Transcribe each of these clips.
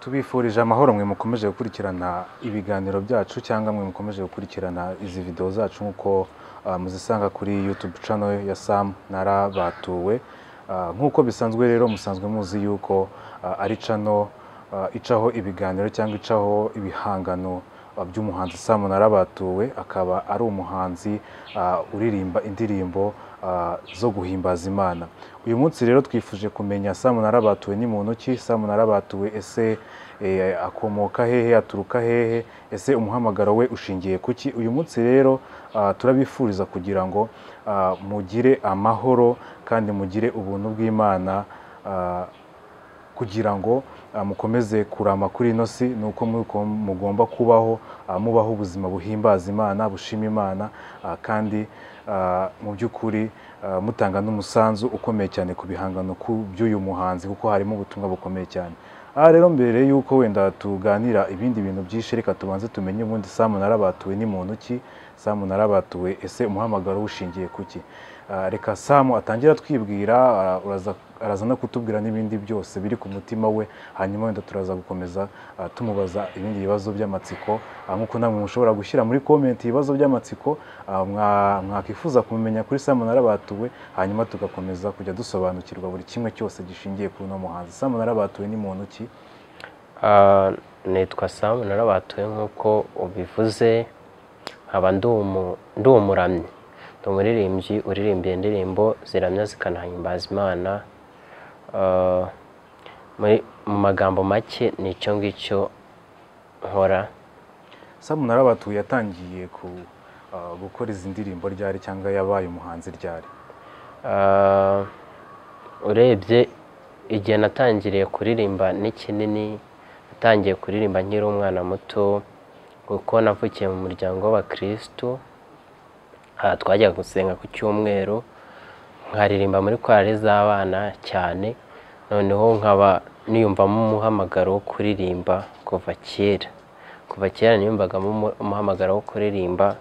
Tubifurije amahoro mwe mukomeje gukurikirana ibiganiro byacu cyangwa mwe mukomeje gukurikirana izi video zacu nk'uko muzisanga kuri YouTube channel ya Sam Narabatuwe. Nk'uko bisanzwe rero musanzwe muzi yuko ari channel icaho ibiganiro cyangwa icaho ibihangano by'umuhanzi Sam Narabatuwe, akaba ari umuhanzi uririmba indirimbo zo guhimbaza Imana. Uyu munsi rero twifuje kumenya Sam Narabatuwe ni muntu ki, Sam Narabatuwe ese akomoka hehe, aturuka hehe, ese umuhamagaro we ushingiye kuki? Uyu munsi rero turabifuriza kugira ngo mugire amahoro kandi mugire ubuntu bw'Imana, kugira ngo mukomeze kurama kuri ino si. Nuko mugomba kubaho, mubaho ubuzima buhimbaza Imana, bushima Imana, kandi mu by'ukuri mutanga n'umusanzu ukomeye cyane ku bihangano by'uyu muhanzi, kuko harimo ubutumwa bukomeye cyane. Aha rero mbere yuko wenda tuganira ibindi bintu byinshi, reka tubanze tumenye ubundi Sam Narabatuwe ni muntu ki, Sam Narabatuwe ese umuhamagaro ushingiye kuki? Reka Sam atangira twibwira, araza no kutubwira n'ibindi byose biri ku mutima we, hanyuma wenda turaza gukomeza tumubaza ibindi bibazo by'amatsiko, nk'uko namwe mushobora gushyira muri comment ibibazo by'amatsiko mwakifuza kumenya kuri Sam Narabatuwe, hanyuma tugakomeza kujya dusobanukirwa buri kimwe cyose gishingiye kuri uno muhanzi. Sam Narabatuwe ni muntu ki? Nitwa Sam Narabatuwe nk'uko ubivuze, nkaba ndi umuramyi, ndi umuririmbyi uririmba indirimbo ziramya zikanahimbaza Imana. Mu magambo make ni icyo ngicyo nkora. Sam Narabatuwe yatangiye gukora izi ndirimbo ryari cyangwa yabaye umuhanzi ryari? Urebye igihe natangiriye kuririmba ni kinini, natangiye kuririmba nkiri umwana muto, kuko navukiye mu muryango w'abakristu. Twajyaga gusenga ku cyumweru, nkaririmba muri korali z'abana cyane, noneho nkaba niyumvamo umuhamagaro wo kuririmba kuva kera. Kuva kera niyumvagamo umuhamagaro wo kuririmba,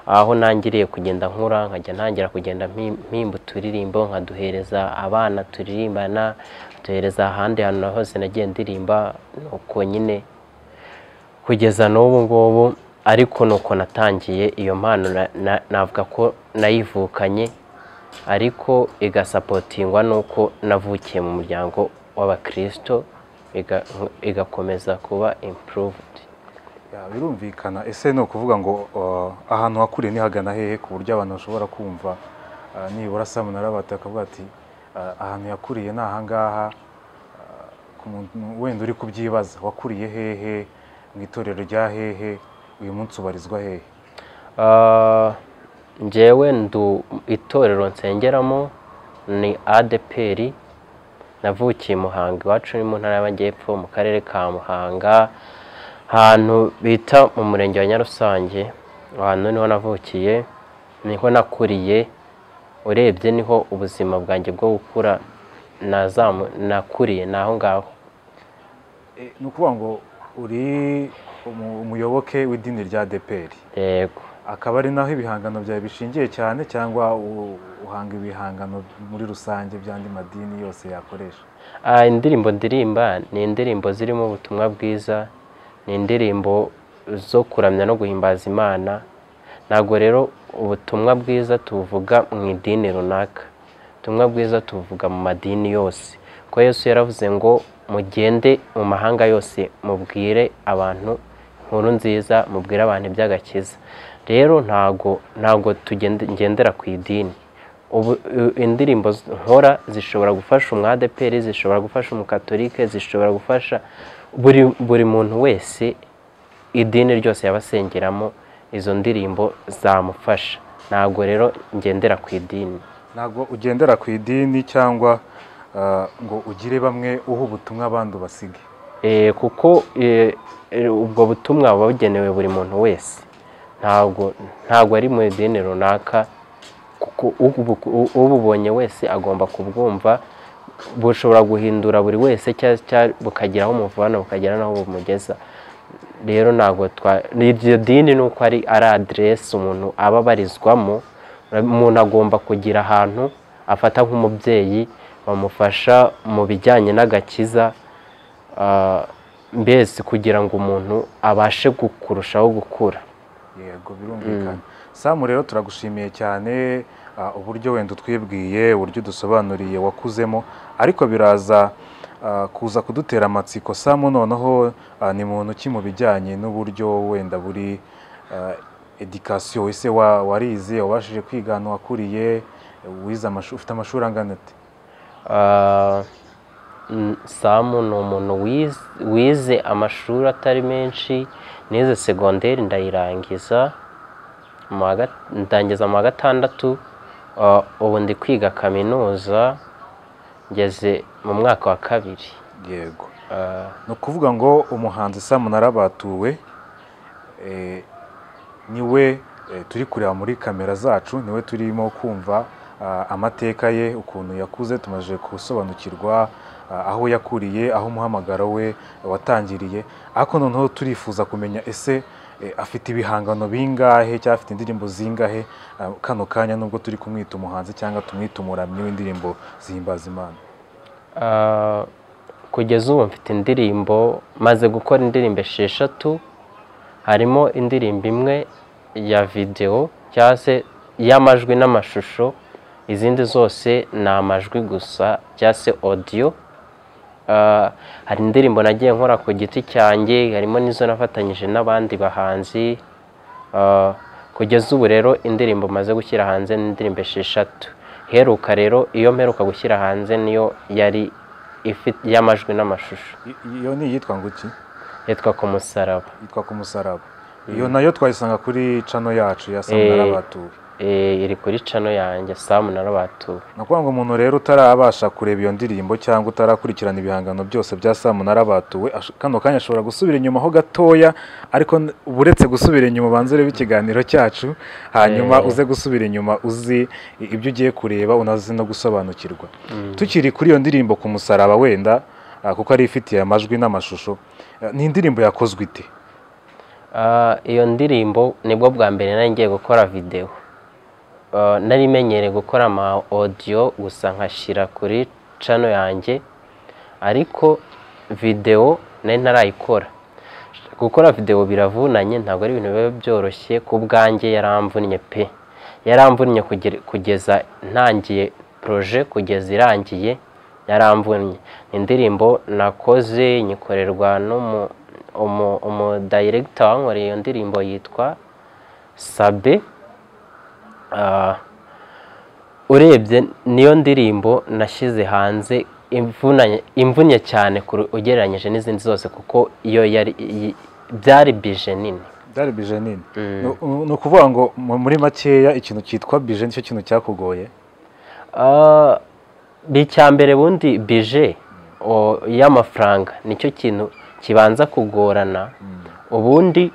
aho ntangiriye kugenda nkura, nkajya ntangira kugenda mpimba uturirimbo, nkaduhereza abana turirimbana, duhereza ahandi hantu hose nagiye ndirimba, nuko nyine kugeza n'ubu ngubu. Ariko nuko natangiye iyo mpano, navuga ko nayivukanye, ariko igasapotingwa nuko navukiye mu muryango w'abakristo, igakomeza kuba improved. Birumvikana. Ese ni ukuvuga ngo ahantu hakuriye ni hagana hehe, ku buryo abantu bashobora kumva nibura Sam Narabatuwe akavuga ati ahantu yakuriye ni ahangaha? Ku muntu wenda uri kubyibaza, wakuriye hehe, mu itorero rya hehe, uyu munsi ubarizwa hehe? Njyewe ndu itorero nsengeramo ni ADPR, navukiye Muhanga, iwacu ni mu ntara y'Amajyepfo, mu karere ka Muhanga, ahantu bita mu murenge wa Nyarusange. Ahantu niho navukiye, niho nakuriye. Urebye niho ubuzima bwanjye bwo gukura nakuriye, naho ngaho. Ni ukuvuga ngo uri umuyoboke w'idini rya ADPR? Yego. Akaba ari naho ibihangano byawe bishingiye cyane, cyangwa uhanga ibihangano muri rusange by'andi madini yose yakoresha? Indirimbo ndirimba ni indirimbo zirimo ubutumwa bwiza, ni indirimbo zo kuramya no guhimbaza Imana. Ntabwo rero ubutumwa bwiza tubuvuga mu idini runaka, ubutumwa bwiza tubuvuga mu madini yose, kuko Yesu yaravuze ngo mugende mu mahanga yose mubwire abantu inkuru nziza, mubwire abantu iby'agakiza. Rero ntago tugendera ku idini. Ubu indirimbo nkora zishobora gufasha umwadeperi, zishobora gufasha umukatolike, zishobora gufasha buri muntu wese, idini ryose yabasengeramo izo ndirimbo zamufasha. Ntago rero ngendera ku idini. Ntago ugendera ku idini cyangwa ngo ugire bamwe uha ubutumwa abandi basige? Kuko ubwo butumwa buba bugenewe buri muntu wese, ntago ari mu idini runaka, kuko ububonye wese agomba kubwumva. Bushobora guhindura buri wese, cyangwa bukagira aho umuvana bukagera n'aho bumugeza. Rero ntago iryo dini nuko ari aderesi umuntu aba abarizwamo. Umuntu agomba kugira ahantu afata nk'umubyeyi bamufasha mu bijyanye n'agakiza. Mbese kugira ngo umuntu abashe kurushaho gukura. Yego, birumvikana. Samu rero turagushimiye cyane uburyo wenda utwibwiye, uburyo udusobanuriye wakuzemo, ariko biraza kuza kudutera amatsiko. Samu noneho ni muntu ki mu bijyanye n'uburyo wenda buri education? Ese warize, wabashije kwiga ahantu wakuriye, wize ufite amashuri angana ate? Samu ni umuntu wize amashuri atari menshi. Nize segonderi ndayirangiza, ndangiza mu wa 6. Ubu ndi kwiga kaminuza, ngeze mu mwaka wa 2. Yego. Ni ukuvuga ngo umuhanzi Samu Narabatuwe niwe turi kureba muri kamera zacu, niwe turimo kumva amateka ye, ukuntu yakuze, tumaze gusobanukirwa aho yakuriye, aho umuhamagaro we watangiriye. Ariko noneho turifuza kumenya ese afite ibihangano bingahe cyangwa afite indirimbo zingahe kano kanya, nubwo turi kumwita umuhanzi cyangwa tumwita umuramyi w'indirimbo zihimbaza Imana. Kugeza ubu mfite indirimbo, maze gukora indirimbo 6, harimo indirimbo imwe ya video cyangwa se y'amajwi n'amashusho, izindi zose ni amajwi gusa cyangwa se audio. Hari indirimbo nagiye nkora ku giti cyanjye, harimo n'izo nafatanyije n'abandi bahanzi. Kugeza ubu rero indirimbo maze gushyira hanze ni indirimbo 6. Heruka rero, iyo mperuka gushyira hanze niyo yari y'amajwi n'amashusho. Iyo ni iyitwa ngo iki? Yitwa Ku Musaraba. Yitwa Ku Musaraba. Iyo nayo twayisanga kuri channel yacu ya Samu Narabatuwe. Iri kuri channel yanjye Samu Narabatuwe. Ni ukuvuga ngo umuntu rero utarabasha kureba iyo ndirimbo cyangwa utarakurikirana ibihangano byose bya Samu Narabatuwe, kano kanya ashobora gusubira inyuma ho gatoya, ariko uretse gusubira inyuma ubanze urebe ikiganiro cyacu, hanyuma uze gusubira inyuma uzi ibyo ugiye kureba, unazi no gusobanukirwa. Tukiri kuri iyo ndirimbo Ku Musaraba wenda, kuko ari ifitiye amajwi n'amashusho, ni indirimbo yakozwe ite? Iyo ndirimbo nibwo bwa mbere nari ngiye gukora video. Nari menyereye gukora ama audio gusa nkashyira kuri channel yanjye, ariko video nari ntarayikora. Gukora video biravunanye, ntabwo ari ibintu biba byoroshye. Ku bwanjye yaramvunnye pe, yaramvunnye kugeza ntangiye projet kugeza irangiye, yaramvunnye. Indirimbo nakoze nyikorerwa n'umu director wankoreye iyo ndirimbo yitwa Sabe. Urebye niyo ndirimbo nashyize hanze imvunye cyane ugereranyije n'izindi zose, kuko iyo yari byari bije nini. Byari bije nini. Ni ukuvuga ngo muri makeya ikintu cyitwa bije nicyo kintu cyakugoye? Icya mbere bundi bije y'amafaranga nicyo kintu kibanza kugorana. Ubundi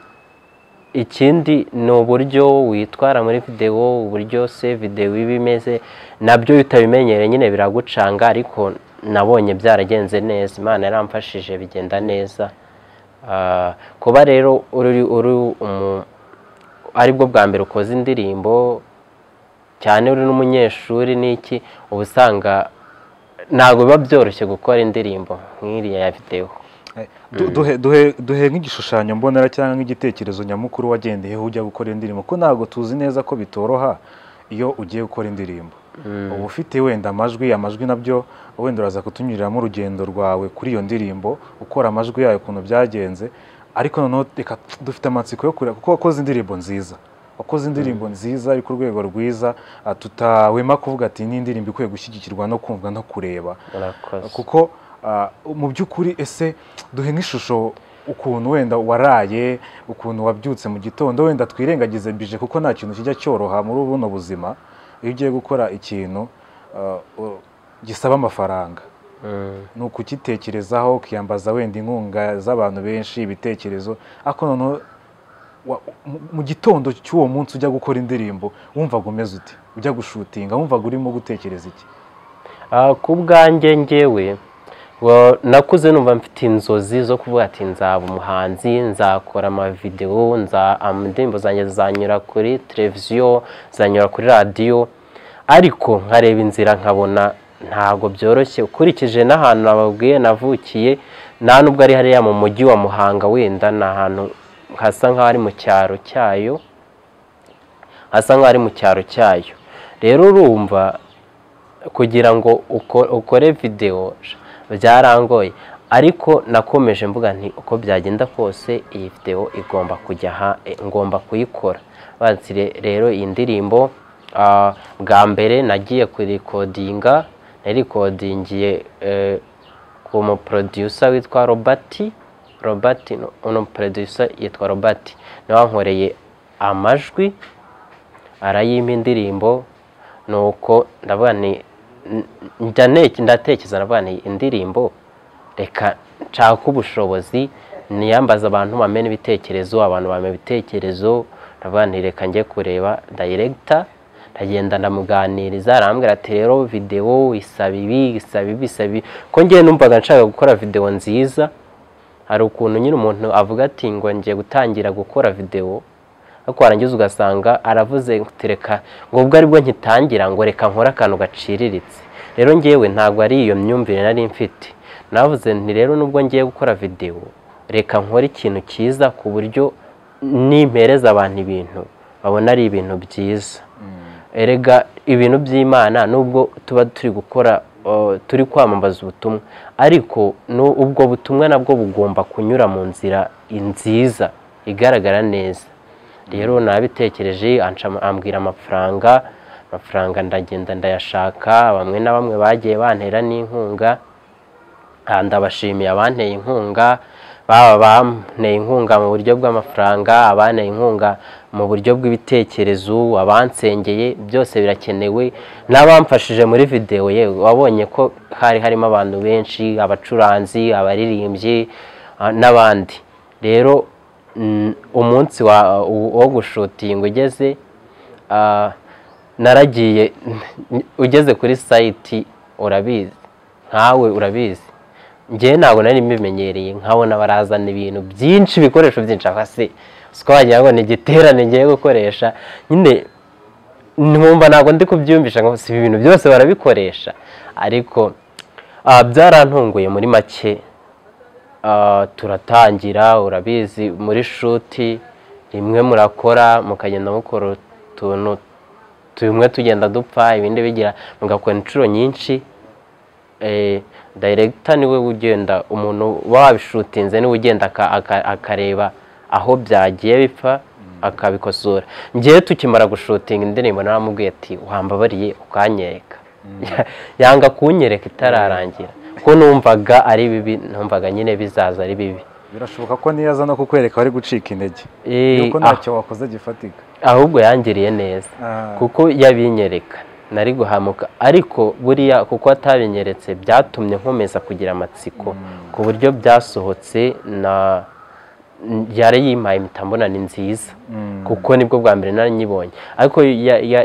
ikindi ni uburyo witwara muri video, uburyo se video iba imeze, nabyo utabimenyereye nyine biragucanga, ariko nabonye byaragenze neza, Imana yaramfashije bigenda neza. Kuba rero uri aribwo bwa mbere ukoze indirimbo, cyane uri n'umunyeshuri n'iki, uba usanga ntabwo biba byoroshye gukora indirimbo nk'iriya ya video. Duhe nk'igishushanyo mbonera cyangwa nk'igitekerezo nyamukuru wagendeyeho ujya gukora indirimbo, ko ntabwo tuzi neza ko bitoroha iyo ugiye gukora indirimbo. Uba ufite wenda amajwi nabyo wenda uraza kutunyuriramo urugendo rwawe kuri iyo ndirimbo, ukora amajwi yayo ukuntu byagenze, ariko noneho reka dufite amatsiko yo kureba, kuko wakoze indirimbo nziza, wakoze indirimbo nziza ari ku rwego rwiza, tutawema kuvuga ati ni indirimbo ikwiye gushyigikirwa no kumvwa no kureba. Kuko mu by'ukuri ese duhe nk'ishusho ukuntu wenda waraye, ukuntu wabyutse mu gitondo, wenda twirengagize bije kuko nta kintu kijya cyoroha muri buno buzima. Iyo ugiye gukora ikintu gisaba amafaranga, ni ukugitekerezaho, ukiyambaza wenda inkunga z'abantu benshi, ibitekerezo, ariko noneho mu gitondo cy'uwo munsi ujya gukora indirimbo wumvaga umeze ute? Ujya gushutinga wumvaga urimo gutekereza iki? Ku bwanjye njyewe nakuze numva mfite inzozi zo kuvuga ati nzaba umuhanzi, nzakora amavideo, indirimbo zanjye zanyura kuri televiziyo, zanyura kuri radiyo, ariko nkareba inzira nkabona ntabwo byoroshye. Ukurikije n'ahantu nababwiye navukiye, Nta nubwo ari hariya mu mujyi wa Muhanga, wenda ni ahantu hasa nk'aho ari mu cyaro cyayo, hasa nk'aho ari mu cyaro cyayo. Rero urumva kugira ngo ukore videwo byarangoye, ariko nakomeje mvuga nti uko byagenda kose iyi videwo igomba kujya, ngomba kuyikora. Rero iyi ndirimbo bwa mbere nagiye kurikodinga, narikodingiye ku muproducer witwa Robert. Robert, uno producer yitwa Robert, niwe wankoreye amajwi arayimpa indirimbo. Nuko ndavuga nti ndatekereza ndavuga nti indirimbo reka nshaka ubushobozi niyambaza abantu bamena ibitekerezo, abantu bamena ibitekerezo. Ndavuga nti reka njye kureba director, ndagenda ndamuganiriza, arambwira ati rero video isaba ibi, isaba ibi, isaba ibi. Ko ngiye numvaga nshaka gukora video nziza. Hari ukuntu nyine umuntu avuga ati ngo ngiye gutangira gukora video, ariko warangiza ugasanga aravuze reka ngo ubwo aribwo nkitangira ngo reka nkore akantu gaciriritse. Rero ngewe ntabwo ari iyo myumvire nari mfite. Navuze nti rero nubwo ngiye gukora video reka nkore ikintu cyiza ku buryo nimpereza abantu ibintu babona ari ibintu byiza. Erega ibintu by'Imana nubwo tuba turi gukora turi kwamamaza ubutumwa, ariko ubwo butumwa nabwo bugomba kunyura mu nzira nziza igaragara neza. Rero nabitekereje, ambwira amafaranga, ndagenda ndayashaka. Bamwe na bamwe bagiye bantera n'inkunga, ndabashimiye abanteye inkunga, baba banteye inkunga mu buryo bw'amafaranga, abanteye inkunga mu buryo bw'ibitekerezo, abansengeye, byose birakenewe. N'abamfashije muri video, yewe wabonye ko hari harimo abantu benshi, abacuranzi, abaririmbyi n'abandi. Rero umunsi wo gushutinga ugeze, naragiye ugeze kuri site, urabizi nkawe urabizi, njye ntabwo nari mbimenyereye, nkabona barazana ibintu byinshi, ibikoresho byinshi, ase siko wagira ngo ni igiterane ngiye gukoresha nyine, nkumva ntabwo ndi kubyumvisha ngo si ibintu byose barabikoresha. Ariko byarantunguye muri make. Turatangira, urabizi muri shuti rimwe murakora mukagenda mukora utuntu tumwe tugenda dupfa, ibindi bigira, mugakora inshuro nyinshi. Director niwe ugenda, umuntu wabishutinze niwe ugenda akareba aho byagiye bipfa akabikosora. Ngiye tukimara gushutinga indirimbo naramubwiye ati wambabariye ukanyereka, yanga kunyereka itararangira, ko numvaga ari bibi, numvaga nyine bizaza ari bibi. Birashoboka ko niyaza no kukwereka wari gucika intege yuko ntacyo wakoze gifatika, ahubwo yangiriye neza kuko yabinyereka nari guhamuka. Ariko buriya kuko atabinyeretse byatumye nkomeza kugira amatsiko ku buryo byasohotse na yari yimpaye impita ni nziza, kuko nibwo bwa mbere nari nyibonye. Ariko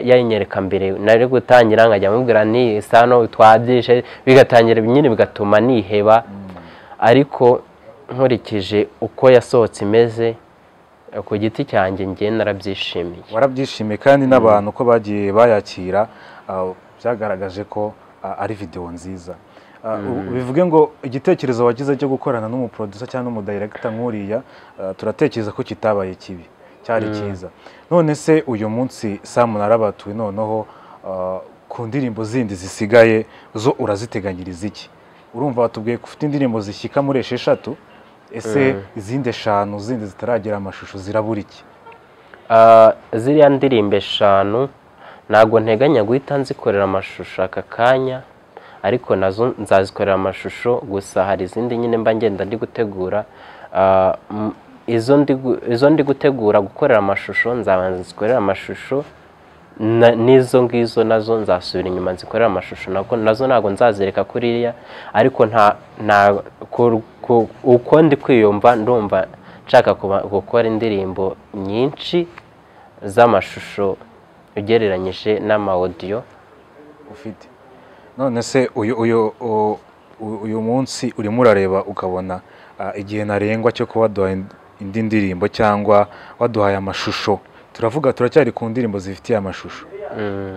yayinyereka mbere nari gutangira nkajya mubwira ni sano twabyishe, bigatangira nyine bigatuma niheba. Ariko nkurikije uko yasohotse imeze ku giti cyanjye ngiye narabyishimiye. Warabyishimiye, kandi n'abantu ko bagiye bayakira byagaragaje ko ari video nziza. Bivuge ngo igitekerezo wagize cyo gukorana n'umuproducer cyangwa n'umudirector nkuriya, turatekereza ko kitabaye kibi, cyari cyiza. None se uyu munsi Sam Narabatuye noneho ku ndirimbo zindi zisigaye zo uraziteganyiriza iki? Urumva watubwiye ko ufite indirimbo zishyika muri 6, ese izindi 5 zindi zitaragira amashusho zirabura iki? Ziriya ndirimbo 5 ntabwo nteganya guhita nzikorera amashusho aka kanya, ariko nazo nzazikorera amashusho. Gusa hari izindi nyine mba ngenda ndi gutegura, izo ndi gutegura gukorera amashusho nzabanza nzikorera amashusho, n'izo ngizo nazo nzasubira inyuma nzikorera amashusho, nazo ntabwo nzazereka kuriya. Ariko uko ndi kwiyumva ndumva nshaka gukora indirimbo nyinshi z'amashusho ugereranyije n'ama-audio ufite. None se uyu munsi urimo urareba ukabona igihe ntarengwa cyo kuba waduhaye indi ndirimbo cyangwa waduhaye amashusho Turavuga turacyari ku ndirimbo zifitiye amashusho.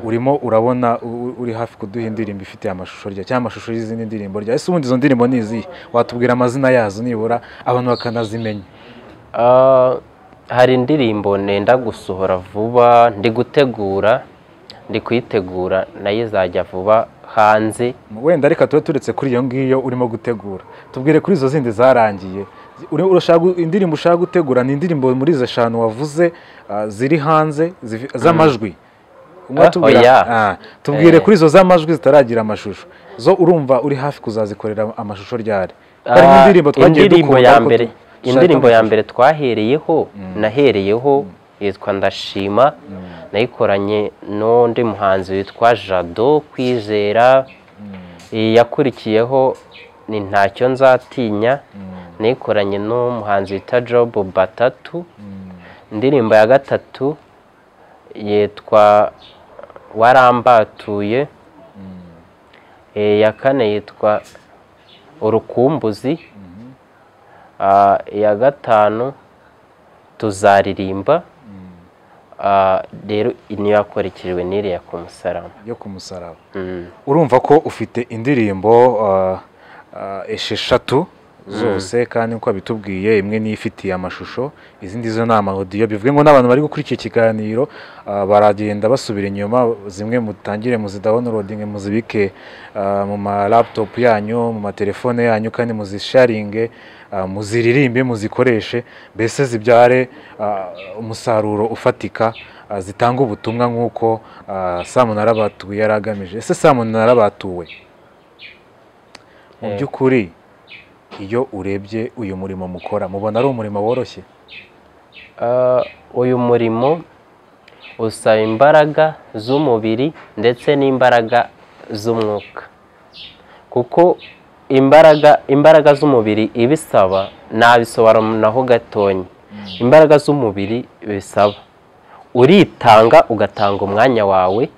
Urimo urabona uri hafi kuduha indirimbo ifitiye amashusho rya cyangwa amashusho y'izindi ndirimbo rya. Ese ubundi izo ndirimbo ni izihe? Watubwira amazina yazo nibura abantu bakanazimenya. Hari indirimbo nenda gusohora vuba, ndi gutegura, ndi kuyitegura nayo izajya vuba hanze. Wenda reka tube turetse kuri iyo ngiyo urimo gutegura, tubwire kuri izo zindi zarangiye. Indirimbo ushaka gutegura ni indirimbo muri izo 5 wavuze ziri hanze z'amajwi. Tubwire kuri izo z'amajwi zitaragira amashusho, zo urumva uri hafi kuzazikorera amashusho ryari? Indirimbo twagiye dukunda, indirimbo ya mbere twahereyeho nahereyeho yitwa Ndashima, nayikoranye n'undi muhanzi witwa Jado Kwizera. Yakurikiyeho ni Ntacyo Nzatinya, nayikoranye n'umuhanzi witwa Job Batatu. Indirimbo ya gatatu yitwa Warambatuye. Iya kane yitwa Urukumbuzi. Iya gatanu Tuzaririmba. Rero niyo yakurikijwe n'iriya ku musaraba, yo ku musaraba. Urumva ko ufite indirimbo 6 zose, kandi uko bitubwiye imwe ni ifitiye amashusho, izindi zo ni amaudio. Bivuge ngo n'abantu bari gukurikira ikiganiro baragenda basubira inyuma, zimwe mutangire muzidownloading muzibike mu ma laptop yanyu, mu matelefone yanyu, kandi muzisharinge, muziririmbe, muzikoreshe, mbese zibyare umusaruro ufatika, zitanga ubutumwa nk'uko Sam Narabatuwe yaragamije. Ese Sam Narabatuwe, mu by'ukuri iyo urebye uyu murimo mukora, mubona ari umurimo woroshye? Uyu murimo usaba imbaraga z'umubiri ndetse n'imbaraga z'umwuka, kuko imbaraga z'umubiri ibisaba nabisobanuraho gatonya. Imbaraga z'umubiri bisaba uritanga, ugatanga umwanya wawe,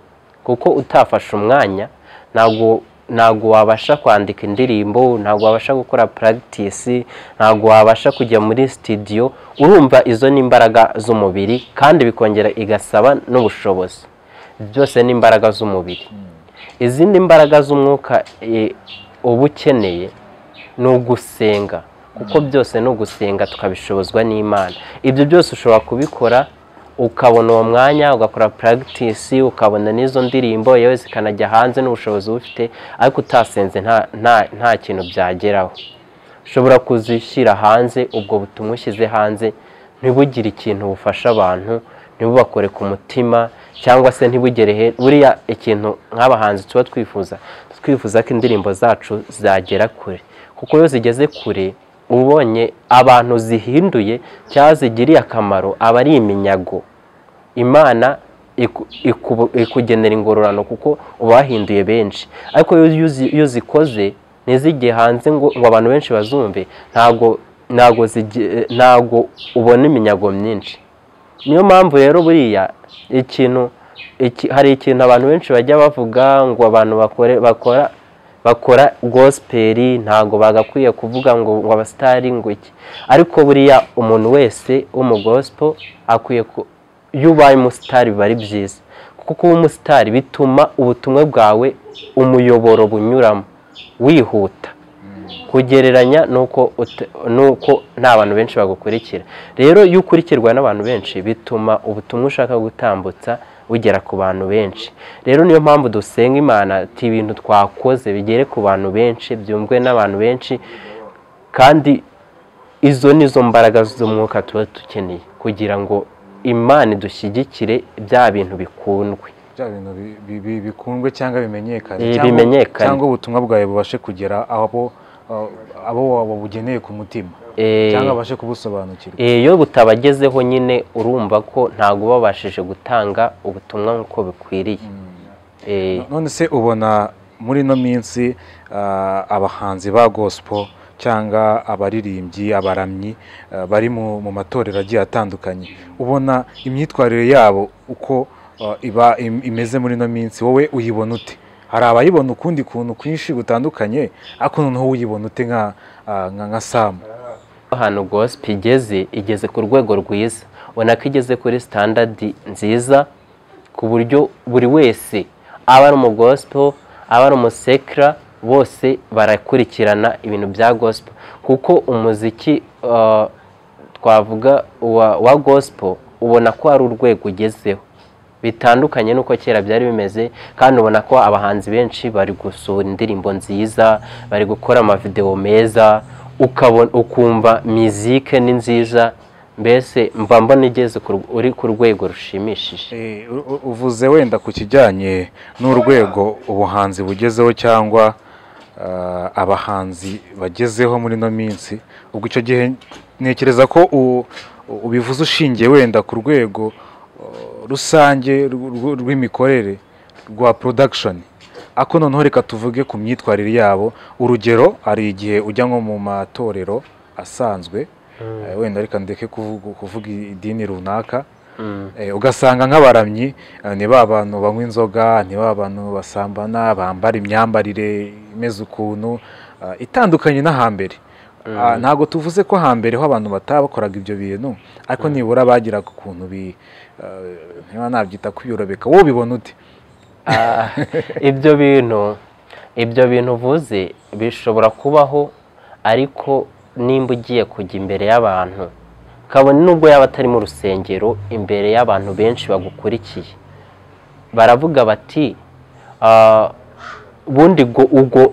kuko utafashe umwanya ntabwo wabasha kwandika indirimbo, ntabwo wabasha gukora practice, ntabwo wabasha kujya muri studio. Urumva izo ni imbaraga z'umubiri, kandi bikongera igasaba n'ubushobozi. Byose ni imbaraga z'umubiri. Izindi mbaraga z'umwuka uba ukeneye ni ugusenga, kuko byose ni ugusenga tukabishobozwa n'Imana. Ibyo byose ushobora kubikora ukabona uwo mwanya, ugakora practice, ukabona n'izo ndirimbo yewe zikanajya hanze n'ubushobozi ufite, ariko utasenze nta kintu byageraho. Ushobora kuzishyira hanze, ubwo butumwa ushyize hanze ntibugire ikintu bufasha abantu, ntibubakore ku mutima, cyangwa se ntibugere buriya ikintu nk'abahanzi tuba twifuza ko indirimbo zacu zagera kure, kuko iyo zigeze kure ubonye abantu zihinduye cyangwa zigiriye akamaro, aba ari iminyago. Imana ikugenera ingororano kuko ubahinduye benshi. Ariko iyo zikoze ntizijye hanze ngo abantu benshi bazumve, ntabwo ubona iminyago myinshi. Niyo mpamvu rero buriya ikintu hari ikintu abantu benshi bajya bavuga ngo abantu bakora gospel ntabwo bagakwiye kuvuga ngo abasitari ngo iki, ariko buriya umuntu wese w'umugospel akwiye iyo ubaye umusitari biba ari byiza, kuko kuba umusitari bituma ubutumwa bwawe umuyoboro bunyuramo wihuta kugereranya nuko nta bantu benshi bagukurikira. Rero iyo ukurikirwa n'abantu benshi bituma ubutumwa ushaka gutambutsa bugera ku bantu benshi. Rero niyo mpamvu dusenga Imana ati ibintu twakoze bigere ku bantu benshi, byumvwe n'abantu benshi, kandi izo nizo mbaraga z'umwuka tuba dukeneye kugira ngo Imana idushyigikire bya bintu bikundwe, bya bintu bikundwe cyangwa bimenyekane, cyangwa ubutumwa bwawe bubashe kugera abo wabugeneye ku mutima, cyangwa babashe kubusobanukirwa. Iyo butabagezeho nyine urumva ko ntabwo babashije gutanga ubutumwa nk'uko bikwiriye. None se ubona muri ino minsi abahanzi ba gospel cyangwa abaririmbyi, abaramyi bari mu matorero agiye atandukanye, ubona imyitwarire yabo uko iba imeze muri ino minsi, wowe uyibona ute? Hari abayibona ukundi kuntu kwinshi gutandukanye, ariko noneho uyibona ute nka Sam? Ahantu gospel igeze ku rwego rwiza. Ubona ko igeze kuri standard nziza, ku buryo buri wese aba ari umu gospel, aba ari umusekra, bose barakurikirana ibintu bya gospel. Kuko umuziki twavuga wa gospel ubona ko ari urwego ugezeho, bitandukanye n'uko kera byari bimeze. Kandi ubona ko abahanzi benshi bari gusohora indirimbo nziza, bari gukora amavideo meza, ukabona ukumva muzike ni nziza, mbese mba mbona igeze uri ku rwego rushimishije. Uvuze wenda ku kijyanye n'urwego ubuhanzi bugezeho cyangwa abahanzi bagezeho muri no minsi, ubwo icyo gihe ntekereza ko ubivuze ushingiye wenda ku rwego rusange rw'imikorere rwa production. Ako noneho reka tuvuge ku myitwarire yabo. Urugero, hari igihe ujya nko mu matorero asanzwe, wenda reka ndeke kuvuga idini runaka, ugasanga nk'abaramyi ni ba bantu banywa inzoga, ni ba bantu basambana, bambara imyambarire imeze ukuntu itandukanye n'ahambere. Ntabwo tuvuze ko hambere ho abantu batabakoraga ibyo bintu, ariko nibura bagiraga ukuntu niba nabyita kwiyorobeka. Wowe ubibona ute? Ibyo bintu uvuze bishobora kubaho, ariko nimba ugiye kujya imbere y'abantu, kabone nubwo yaba atari mu rusengero, imbere y'abantu benshi bagukurikiye, baravuga bati ubundi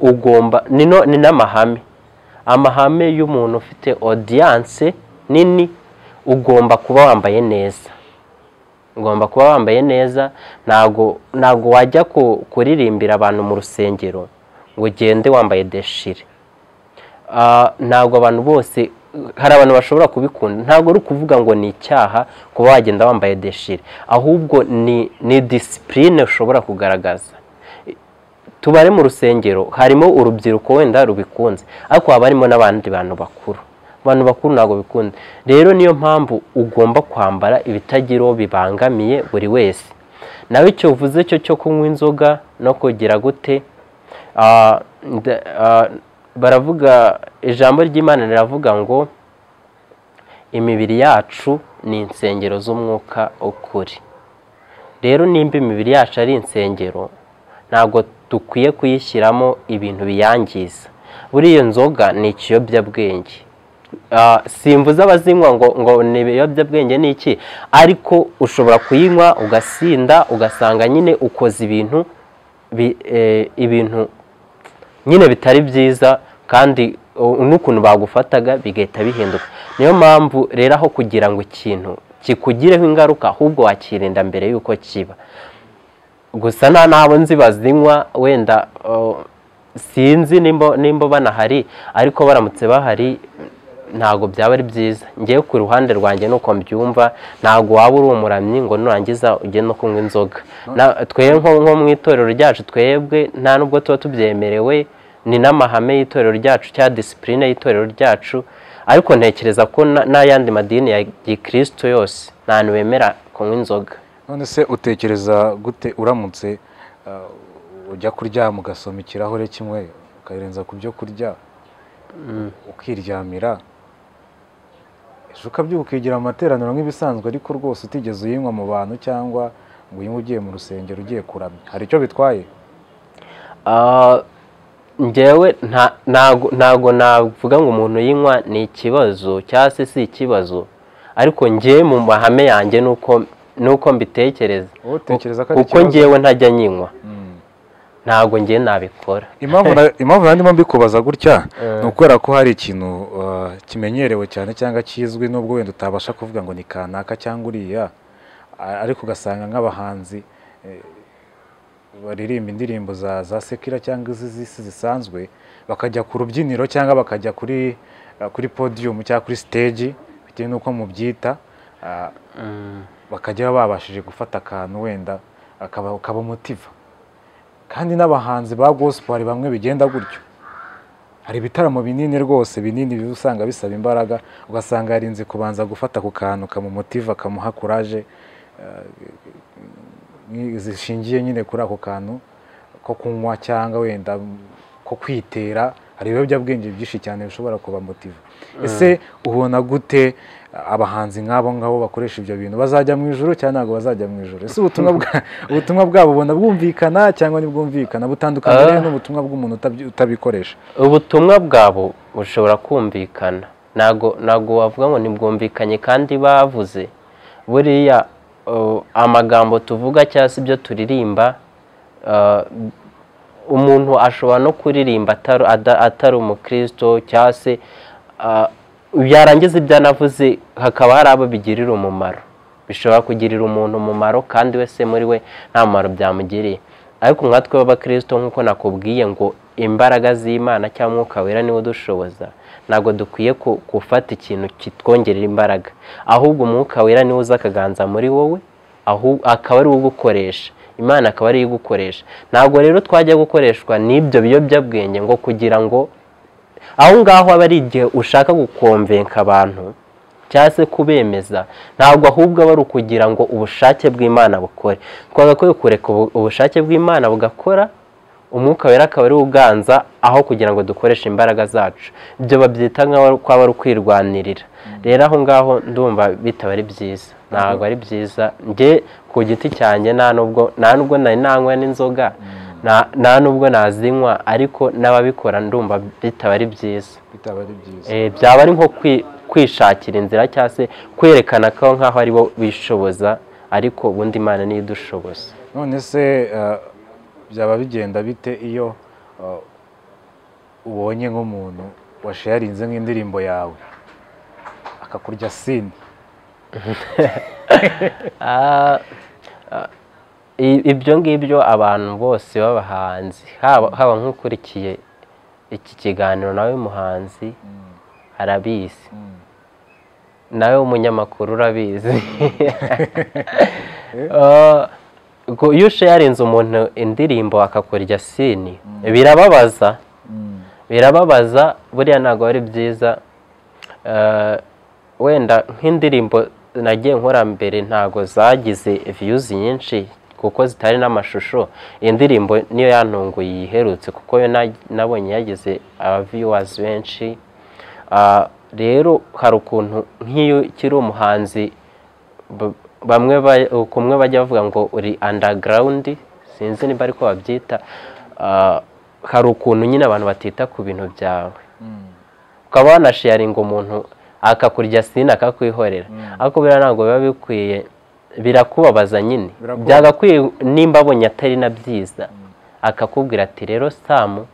ugomba ni n'amahame, amahame y'umuntu ufite audience nini, ugomba kuba wambaye neza, ugomba kuba wambaye neza. Ntago wajya kuririmbira abantu mu rusengero ngo ugende wambaye deshire. Ntabwo abantu bose, hari abantu bashobora kubikunda. Ntabwo uri kuvuga ngo ni icyaha kuba wagenda wambaye deshire, ahubwo ni discipline ushobora kugaragaza. Tubare mu rusengero harimo urubyiruko wenda rubikunze, ariko haba harimo n'abandi bantu bakuru. Abantu bakuru ntabwo bikunda. Rero niyo mpamvu ugomba kwambara ibitagira uwo bibangamiye buri wese. Nawe icyo uvuze cyo kunywa inzoga no kugira gute, baravuga ijambo ry'Imana riravuga ngo imibiri yacu ni insengero z'umwuka ukuri. Rero nimba imibiri yacu ari insengero, ntabwo dukwiye kuyishyiramo ibintu biyangiza. Buriya nzoga ni ikiyobyabwenge. Simvuze abazinywa ngo ni ibiyobyabwenge ni iki, ariko ushobora kuyinywa ugasinda, ugasanga nyine ukoze ibintu ibintu nyine bitari byiza, kandi n'ukuntu bagufataga bigahita bihinduka. Niyo mpamvu rero aho kugira ngo ikintu kikugireho ingaruka, ahubwo wakirinda mbere yuko kiba. Gusa nta nabo nzi bazinywa, wenda sinzi nimba banahari, ariko baramutse bahari ntago byaba ari byiza. Ngewe ku ruhande rwanjye nuko mbyumva, ntago waba uri umuramyi ngo nurangiza ujye no kunywa inzoga. Twe nko mu itorero ryacu twebwe nta nubwo tuba tubyemerewe, ni n'amahame y'itorero ryacu cya discipline y'itorero ryacu. Ariko ntekereza ko n'ayandi madini ya gikristo yose nta hantu bemera kunywa inzoga. None se utekereza gute uramutse ujya kuryama ugasoma ikirahure kimwe ukarenza ku byo kurya, ukiryamira, ejo ukabyuka ukigira amateraniro nk'ibisanzwe, ariko rwose utigeze uyinywa mu bantu cyangwa ngo uyinywe ugiye mu rusengero ugiye kuramya, hari icyo bitwaye? Njyewe ntago navuga ngo umuntu yinywa ni ikibazo cyangwa se si ikibazo, ariko njyewe mu mahame yanjye nuko mbitekereza, kuko njyewe ntajya nyinywa, ntago njye nabikora. Impamvu nandimo mbikubaza gutya ni ukubera ko hari ikintu kimenyerewe cyane cyangwa kizwi, nubwo wenda utabasha kuvuga ngo ni kanaka cyangwa uriya, ariko ugasanga nk'abahanzi baririmba indirimbo za sekira cyangwa iz'isi zisanzwe, bakajya ku rubyiniro cyangwa bakajya kuri podium cyangwa kuri stage, bitewe n'uko mubyita, bakajya babashije gufata akantu wenda akabamotiva. Kandi n'abahanzi ba gospel hari bamwe bigenda gutyo. Hari ibitaramo binini rwose binini usanga bisaba imbaraga, ugasanga yarinze kubanza gufata ku kantu kamumotiva, kamuha courage zishingiye nyine kuri ako kantu ko kunywa cyangwa wenda ko kwitera. Hari ibiyobyabwenge byinshi cyane bishobora kubamotiva. Ese ubona gute Abahanzi nk'abo ngabo bakoresha ibyo bintu bazajya mu ijuru cyangwa ntabwo bazajya mu ijuru? Ese ubutumwa bwabo ubona bwumvikana cyangwa ntibwumvikana? Butandukanye rero n'ubutumwa bw'umuntu utabikoresha. Ubutumwa bwabo bushobora kumvikana, ntago wavuga ngo ntibwumvikanye kandi bavuze. Buriya amagambo tuvuga cyangwa se ibyo turirimba, umuntu ashobora no kuririmba atari umukristo cyangwa se yarangiza ibyo anavuze hakaba hari abo bigirira umumaro. Bishobora kugirira umuntu umumaro kandi wese muri we nta mumaro byamugiriye. Ariko nkatwe b'abakristo, nk'uko nakubwiye ngo imbaraga z'Imana cyangwa Umwuka Wera niwe udushoboza, ntabwo dukwiye gufata ikintu kitwongerera imbaraga, ahubwo Umwuka Wera niwe uza akaganza muri wowe, akaba ari we ugukoresha, Imana akaba ari yo igukoresha. Ntabwo rero twajya gukoreshwa n'ibyo biyobyabwenge ngo kugira ngo aho ngaho aba ari igihe ushaka gukomvenka abantu cyangwa se kubemeza, ntabwo ahubwo aba ari ukugira ngo ubushake bw'Imana bukore. Twagakwiye kureka ubushake bw'Imana bugakora, Umwuka Wera akaba ari we uganza, aho kugira ngo dukoreshe imbaraga zacu. Ibyo babyita nk'aho kwaba ari ukwirwanirira. Rero aho ngaho ndumva bitaba ari byiza, ntabwo ari byiza. Njye ku giti cyanjye nta nubwo nari nanywa n'inzoga, nta nubwo nazinywa, ariko n'ababikora ndumva bitaba ari byiza. Byaba ari nko kwishakira inzira cyangwa se kwerekana ko nk'aho ari bo bishoboza, ariko ubundi Imana niyo idushoboza. None se byaba bigenda bite iyo ubonye nk'umuntu washarinze nk'indirimbo yawe akakurya sini? Ibyo ngibyo abantu bose b'abahanzi, haba nk'ukurikiye iki kiganiro nawe muhanzi arabizi, nawe umunyamakuru urabizi. Iyo usharinze umuntu indirimbo akakurya sini birababaza, birababaza. Buriya ntabwo ari byiza. Wenda nk'indirimbo nagiye nkora mbere ntabwo zagize views nyinshi kuko zitari n'amashusho. Iyi ndirimbo niyo yantunguye iherutse kuko yo nabonye yagize aba viewers benshi. Rero hari ukuntu nk'iyo ukiri umuhanzi bamwe kumwe bajya bavuga ngo uri underground, sinzi niba ariko babyita. Hari ukuntu nyine abantu batita ku bintu byawe, ukaba wanasharinga umuntu akakurya sini akakwihorera, ariko biriya ntabwo biba bikwiye, birakubabaza nyine. Byagakwiye nimba abonye atari na byiza akakubwira ati rero Samu,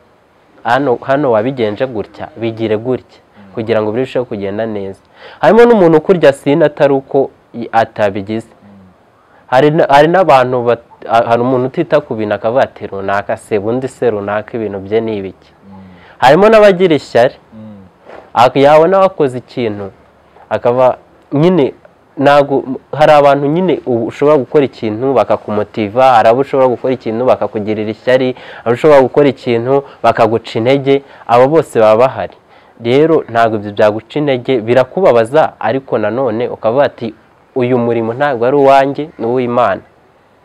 hano wabigenje gutya, bigire gutya kugira ngo birusheho kugenda neza. Harimo n'umuntu ukurya sini atari uko atabigize. Hari n'abantu, hari umuntu utita ku bintu akavuga ati runaka se bundi se runaka ibintu bye ni ibiki. Harimo n'abagira ishyari, yabona wakoze ikintu akaba nyine ntabwo. Hari abantu nyine ushobora gukora ikintu bakakumotiva, hari abo ushobora gukora ikintu bakakugirira ishyari, hari ushobora gukora ikintu bakaguca intege. Abo bose baba bahari. Rero ntabwo ibyo byaguca intege, birakubabaza, ariko nanone ukavuga ati uyu murimo ntabwo ari uwanjye, ni uw'Imana.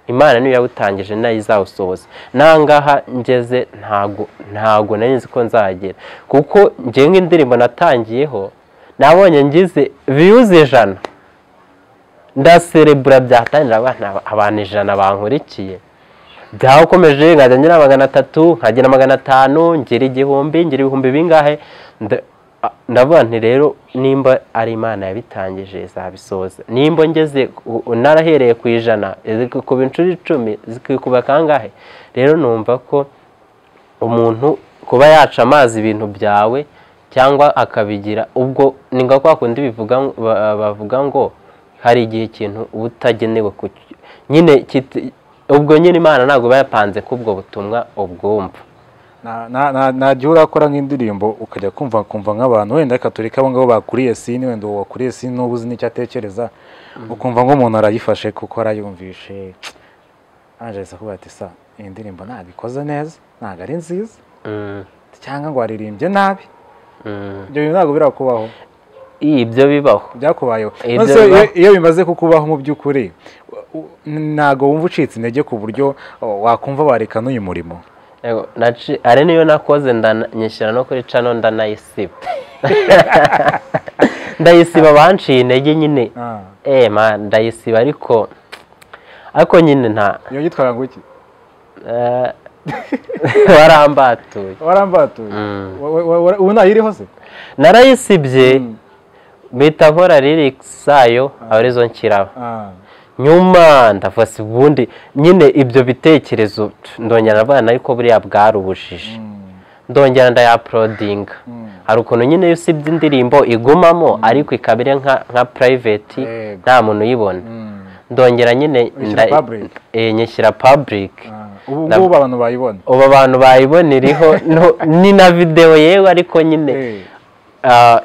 Imana niyo yawutangije nayo izawusohoza. Nangaha ngeze ntago nari nzi ko nzagera, kuko njye nk'indirimbo natangiyeho nabonye ngize views 100, ndaserebura byatangira abantu 100 bankurikiye. Byakomeje nkajya ngira 300, nkagira 500, ngira 1000, ngira ibihumbi bingahe. Ndavuga nti rero nimba ari Imana yabitangije izabisoza. Nimba ngeze narahereye ku 100 zikuba inshuro 10 zikuba kangahe. Rero numva ko umuntu kuba yaca amazi ibintu byawe cyangwa akabigira ubwo ni nka kwa kundi bivuga bavuga ngo hari igihe ikintu utagenewe nyine ubwo nyine Imana ntabwo bayapanze kubwo butumwa ubwumva. Nta gihe urakora nk'indirimbo ukajya kumva nk'abantu wenda reka tureke abo ngabo bakuriye sini, wenda uwo wakuriye sini n'ubu uzi n'icyo atekereza, ukumva nk'umuntu arayifashe kuko arayumvishe, anjye kuba ati sa iyi ndirimbo ntabwo ikoze neza, ntabwo ari nziza, cyangwa ngo waririmbye nabi. Ibyo bintu ntabwo birakubaho? Ibyo bibaho, byakubayeho. Iyo bimaze kukubaho mu by'ukuri ntabwo wumva ucitse intege ku buryo wakumva wareka n'uyu murimo? Ari niyo nakoze ndanyishyira no kuri cano ndanayisiba. Ndayisiba banciye intege nyine. Man, ndayisiba ariko nyine nta. Iyo yitwaga ngo iki? Warambatuye. Warambatuye. Ubu ntayiriho se? Narayisibye. Mpita nkora lyrics zayo arizo nshyiraho. Nyuma ndafase ubundi nyine ibyo bitekerezo ndongera abana ariko buriya bwari ubujiji. Ndongera ndayaploadinga. Hari ukuntu nyine iyo usibye indirimbo igumamo ariko ikabire nka private nta muntu uyibona. Ndongera nyine nyishyira public. Ubu ngubu abantu bayibona. Ubu abantu bayibona iriho ni na video yewe ariko nyine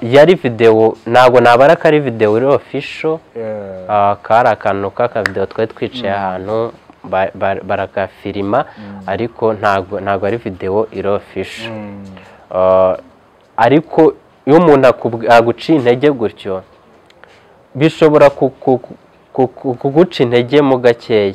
yari video ntago nabara ko ari video iri official. Kari akantu k'akavideo twari twicaye ahantu barakafilima ariko ntago ari video iri official. Ariko iyo umuntu aguciye intege gutyo bishobora kuguca intege mu gakeya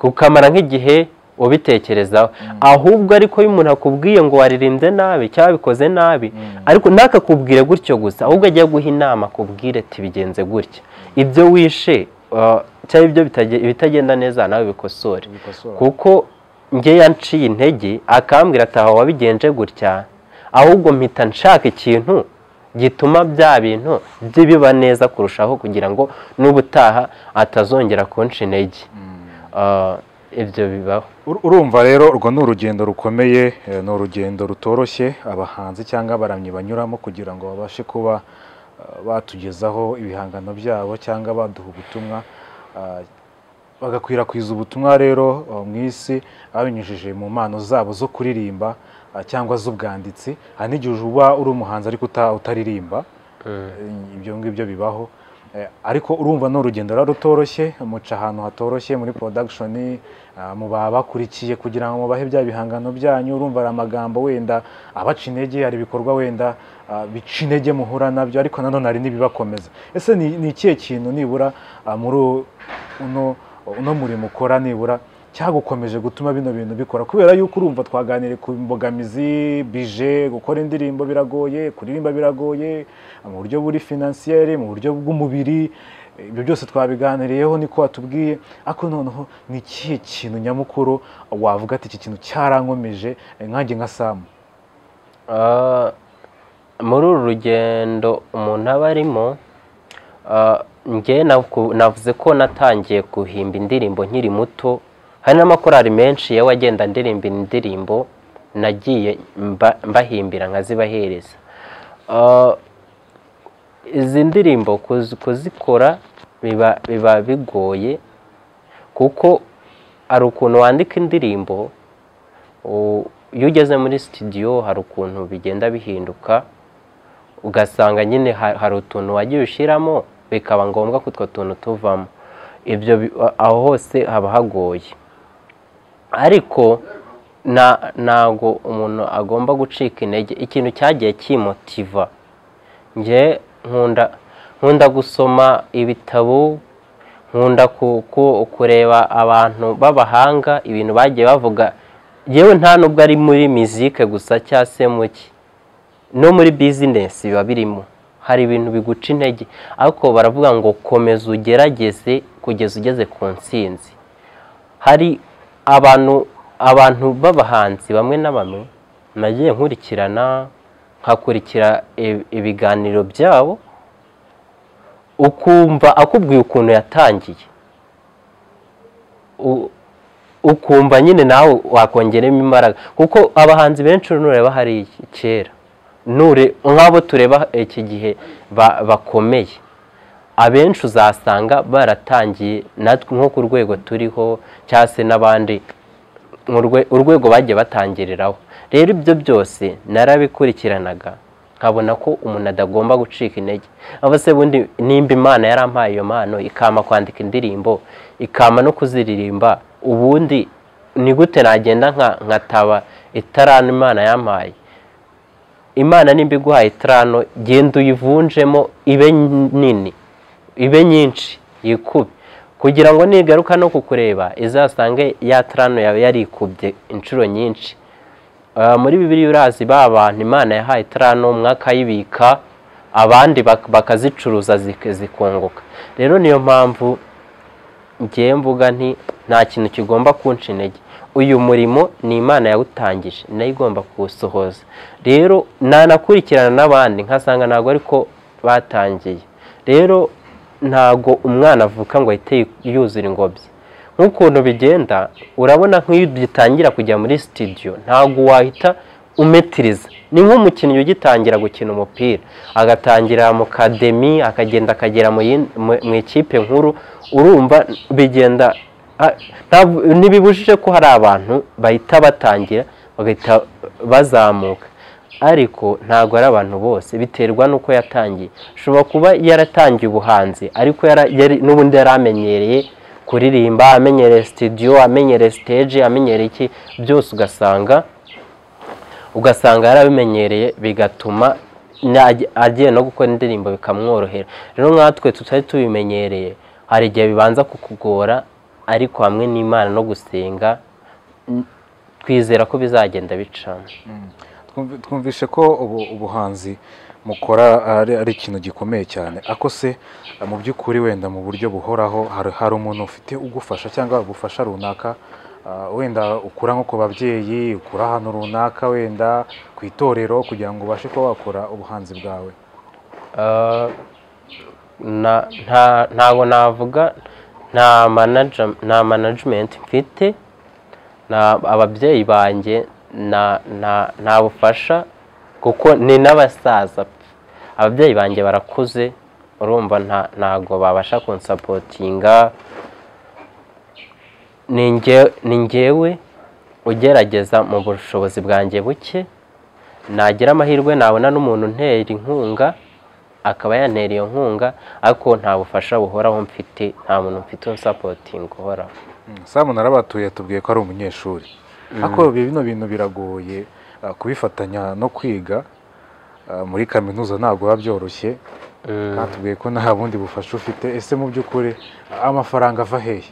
ukamara nk'igihe ubitekerezaho. Ahubwo ariko iyo umuntu akubwiye ngo waririmbye nabi cyangwa bikoze nabi ariko ntakakubwire gutyo gusa, ahubwo agiye guha inama akubwire ati bigenze gutya, ibyo wishe cyangwa ibyo bitagenda neza nawe bikosore. Kuko njye yanciye intege akambwira ati aho wabigenje gutya, ahubwo mpita nshaka ikintu gituma bya bintu biba neza kurushaho kugira ngo n'ubutaha atazongera kunca intege. Ibyo bibaho. Urumva rero urwo ni urugendo rukomeye, ni urugendo rutoroshye abahanzi cyangwa abaramyi banyuramo kugira ngo babashe kuba batugezaho ibihangano byabo cyangwa baduha ubutumwa, bagakwirakwiza ubutumwa rero mu isi babinyujije mu mpano zabo zo kuririmba cyangwa z'ubwanditsi. Hari n'igihe uba uri umuhanzi ariko utaririmba, ibyo ngibyo bibaho. Ariko urumva ni urugendo rutoroshye, muca ahantu hatoroshye muri production, muba bakurikiye kugira ngo mubahe bya bihangano byanyu. Urumva ari amagambo wenda abaca intege, hari ibikorwa wenda bica intege muhura nabyo, ariko nanone hari n'ibibakomeza. Ese ni ikihe kintu nibura muri uno murimo ukora nibura cyagukomeje gutuma bino bintu bikora? Kubera yuko urumva twaganiriye ku mbogamizi, bije gukora indirimbo biragoye, kuririmba biragoye mu buryo buri financier, mu buryo bw'umubiri, ibyo byose twabiganiriyeho niko watubwiye. Ariko noneho ni ikihe kintu nyamukuru wavuga ati iki kintu cyarankomeje nkanjye nka Sam? Muri uru rugendo umuntu aba arimo, njye navuze ko natangiye guhimba indirimbo nkiri muto. Hari n'amakorali menshi yewe agenda ndirimba indirimbo nagiye mbahimbira nkazibahereza. Izi ndirimbo kuzikora biba bigoye, kuko hari ukuntu wandika indirimbo iyo ugeze muri studio hari ukuntu bigenda bihinduka, ugasanga nyine hari utuntu wagiye ushyiramo bikaba ngombwa ko utwo tuntu tuvamo. Ibyo aho hose haba hagoye, ariko ntago umuntu agomba gucika intege. Ikintu cyagiye kimotiva, njye nkunda gusoma ibitabo, nkunda kureba abantu b'abahanga ibintu bagiye bavuga. Yewe nta nubwo ari muri muzike gusa cyangwa se muki, no muri business biba birimo. Hari ibintu biguca intege, ariko baravuga ngo komeza ugerageze kugeza ugeze ku ntsinzi. Hari abantu b'abahanzi bamwe na bamwe nagiye nkurikirana, nkakurikira ibiganiro byabo, ukumva akubwiye ukuntu yatangiye, ukumva nyine nawe wakongeramo imbaraga. Kuko abahanzi benshi nureba hari kera, nk'abo tureba iki gihe bakomeye, abenshi uzasanga baratangiye natwe nko ku rwego turiho cyangwa se n'abandi urwego bagiye batangiriraho. Rero ibyo byose narabikurikiranaga nkabona ko umuntu adagomba gucika intege. Abo se bundi nimba Imana yarampaye iyo mpano ikama kwandika indirimbo, ikama no kuziririmba, ubundi ni gute nagenda nkataba itarano Imana yampaye? Imana nimba iguhaye itarano, genda uyivunjemo ibe nini, ibe nyinshi, yikube, kugira ngo nigaruka no kukureba izasange ya tarano yawe yarikubye inshuro nyinshi. Muri Bibiliya urazi ba bantu Imana yahaye itarano, umwe akayibika, Abandi bakazicuruza zikunguka. Rero niyo mpamvu ngiye mvuga nti nta kintu kigomba kunca intege. Uyu murimo ni Imana yawutangije, nayo igomba kuwusohoza. Rero nanakurikirana n'abandi nkasanga ntabwo ariko batangiye. Rero ntago umwana avuka ngo ahite yuzura ingobyi. Nk'ukuntu bigenda, urabona nk'iyo ugitangira kujya muri studio ntago wahita umetiriza. Ni nk'umukinnyi ugitangira gukina umupira, agatangira mu academy, akagenda akagera mu ikipe nkuru. Urumva bigenda, ntibibujije ko hari abantu bahita batangira bagahita bazamuka, ariko ntago ari abantu bose, biterwa n'uko yatangiye. Ushobora kuba yaratangiye ubuhanzi ariko n'ubundi yari amenyereye kuririmba, amenyereye studio, amenyereye stage, amenyereye iki byose, ugasanga yarabimenyereye, bigatuma agiye no gukora indirimbo bikamworohera. Rero nkatwe tutari tubimenyereye, hari igihe bibanza kukugora, ariko hamwe n'Imana no gusenga twizera ko bizagenda bicamo. Twumvishe ko ubuhanzi mukora ari ikintu gikomeye cyane. Ako se mu by'ukuri wenda mu buryo buhoraho hari umuntu ufite ugufasha cyangwa ubufasha runaka, wenda ukura nko ku babyeyi, ukura ahantu runaka, wenda ku itorero, kugira ngo ubashe kuba wakora ubuhanzi bwawe? Ntago navuga nta management mfite, ababyeyi banjye nta bufasha, kuko ni n'abasaza. Ababyeyi banjye barakuze, urumva ntago babasha kunsapotinga. Ni njyewe ugerageza mu bushobozi bwanjye buke, nagira amahirwe nabona n'umuntu untera inkunga akaba yantera iyo nkunga, ariko nta bufasha buhoraho mfite, nta muntu mfite unsapotinga uhoraho. Sam Narabatuye tubwiye ko ari umunyeshuri, ariko bino bintu biragoye kubifatanya no kwiga muri kaminuza, ntabwo biba byoroshye. Kandi tubwiye ko nta bundi bufasha ufite. Ese mu by'ukuri amafaranga ava hehe?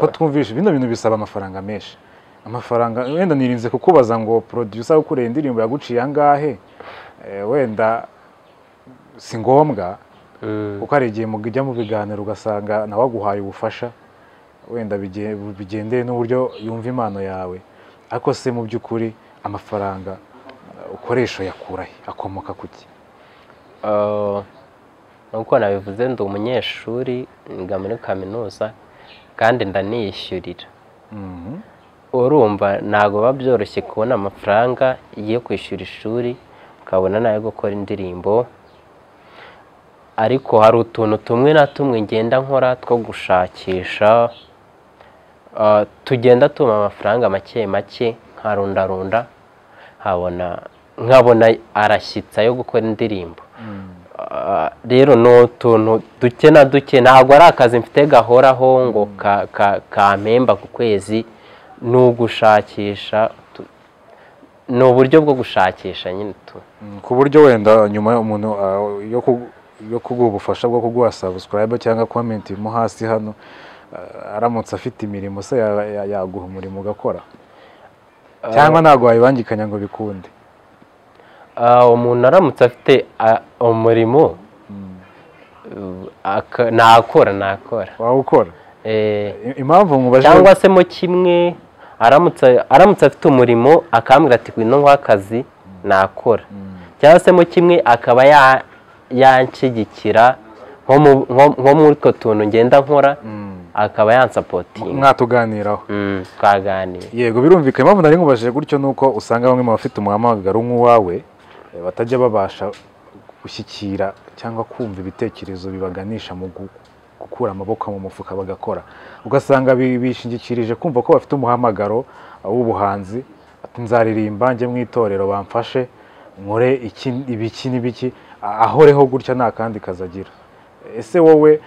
Ko twumvishe bino bintu bisaba amafaranga menshi. Amafaranga wenda nirinze kukubaza ngo producer ukoreye indirimbo yaguciye angahe, wenda si ngombwa, kuko hari igihe mujya mu biganiro ugasanga nawe aguhaye ubufasha, wenda bigendeye n'uburyo yumva impano yawe. Ariko se mu by'ukuri amafaranga ukoresha yakurahe, akomoka kuki? Nkuko nabivuze, ndi umunyeshuri, niga muri kaminuza kandi ndaniyishyurira. Urumva ntago biba byoroshye kubona amafaranga yo kwishyura ishuri, ukabona n'ayo gukora indirimbo. Ariko hari utuntu tumwe na tumwe ngenda nkora two gushakisha, tugenda tuma amafaranga make make, nkarundarunda nkabona arashyitsa yo gukora indirimbo. Rero ni utuntu duke na duke, ntabwo ari akazi mfite gahoraho ngo kampemba ku kwezi, ni ugushakisha, ni uburyo bwo gushakisha nyine tu. Ku buryo wenda nyuma umuntu yo kuguha ubufasha bwo kuguha subscribe cyangwa comment mo hasi hano, aramutse afite imirimo se yaguha umurimo ugakora, cyangwa ntabwo wayibangikanya ngo bikunde? Umuntu aramutse afite umurimo nakora. Wawukora? Impamvu nkubajije, cyangwa se mo kimwe aramutse afite umurimo akambwira ati ngwino nguhe akazi, nakora. Cyangwa se mo kimwe akaba yanshyigikira nko muri utwo tuntu ngenda nkora, akaba yansapotinga. Mwatuganiraho? Twaganira. Yego, birumvikana. Impamvu nari nkubajije gutyo nuko usanga bamwe mu bafite umuhamagaro nk'uwawe batajya babasha gushyikira cyangwa kumva ibitekerezo bibaganisha mu gukura amaboko mu mufuka bagakora, ugasanga bishingikirije kumva ko bafite umuhamagaro w'ubuhanzi, ati nzaririmba njye mu itorero bamfashe nkore iki ibiki n'ibiki, ahoreho gutya nta kandi kazagira. Ese wowe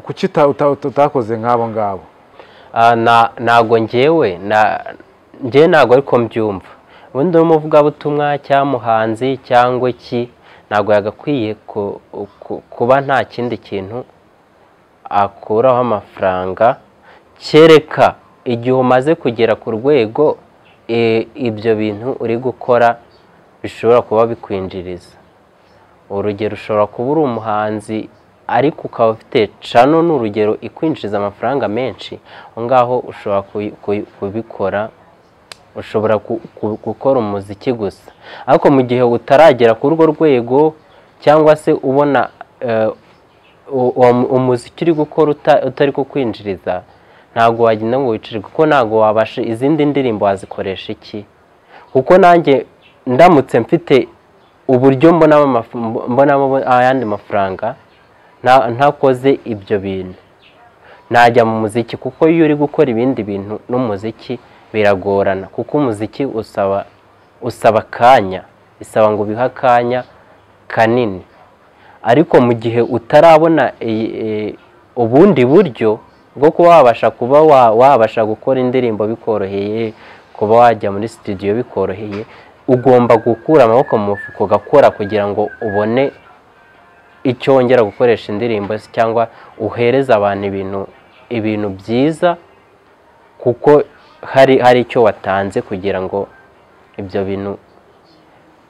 kuki utakoze nk'abo ngabo? Ntago njyewe ntago ariko mbyumva. Ubundi umuvugabutumwa cyangwa muhanzi cyangwa iki ntago yagakwiye kuba nta kindi kintu akuraho amafaranga, kereka igihe umaze kugera ku rwego ibyo bintu uri gukora bishobora kuba bikwinjiriza. Urugero, ushobora kuba uri umuhanzi ariko ukaba ufite channel, ni urugero, ikwinjiza amafaranga menshi, aho ngaho ushobora kubikora, ushobora gukora umuziki gusa. Ariko mu gihe utaragera kuri urwo rwego, cyangwa se ubona umuziki uri gukora utari kukwinjiriza, ntabwo wagenda ngo wicare, kuko ntabwo wabasha izindi ndirimbo wazikoresha iki. Kuko nanjye ndamutse mfite uburyo mbonamo ayandi mafaranga ntakoze ibyo bintu, najya mu muziki. Kuko iyo uri gukora ibindi bintu n'umuziki biragorana, kuko umuziki usaba akanya, bisaba ngo ubihe akanya kanini. Ariko mu gihe utarabona ubundi buryo bwo kuba wabasha kuba wabasha gukora indirimbo bikoroheye, kuba wajya muri studio bikoroheye, ugomba gukura amaboko mu mufuko ugakora kugira ngo ubone icyo wongera gukoresha indirimbo, cyangwa uhereza abantu ibintu byiza, kuko hari icyo watanze kugira ngo ibyo bintu,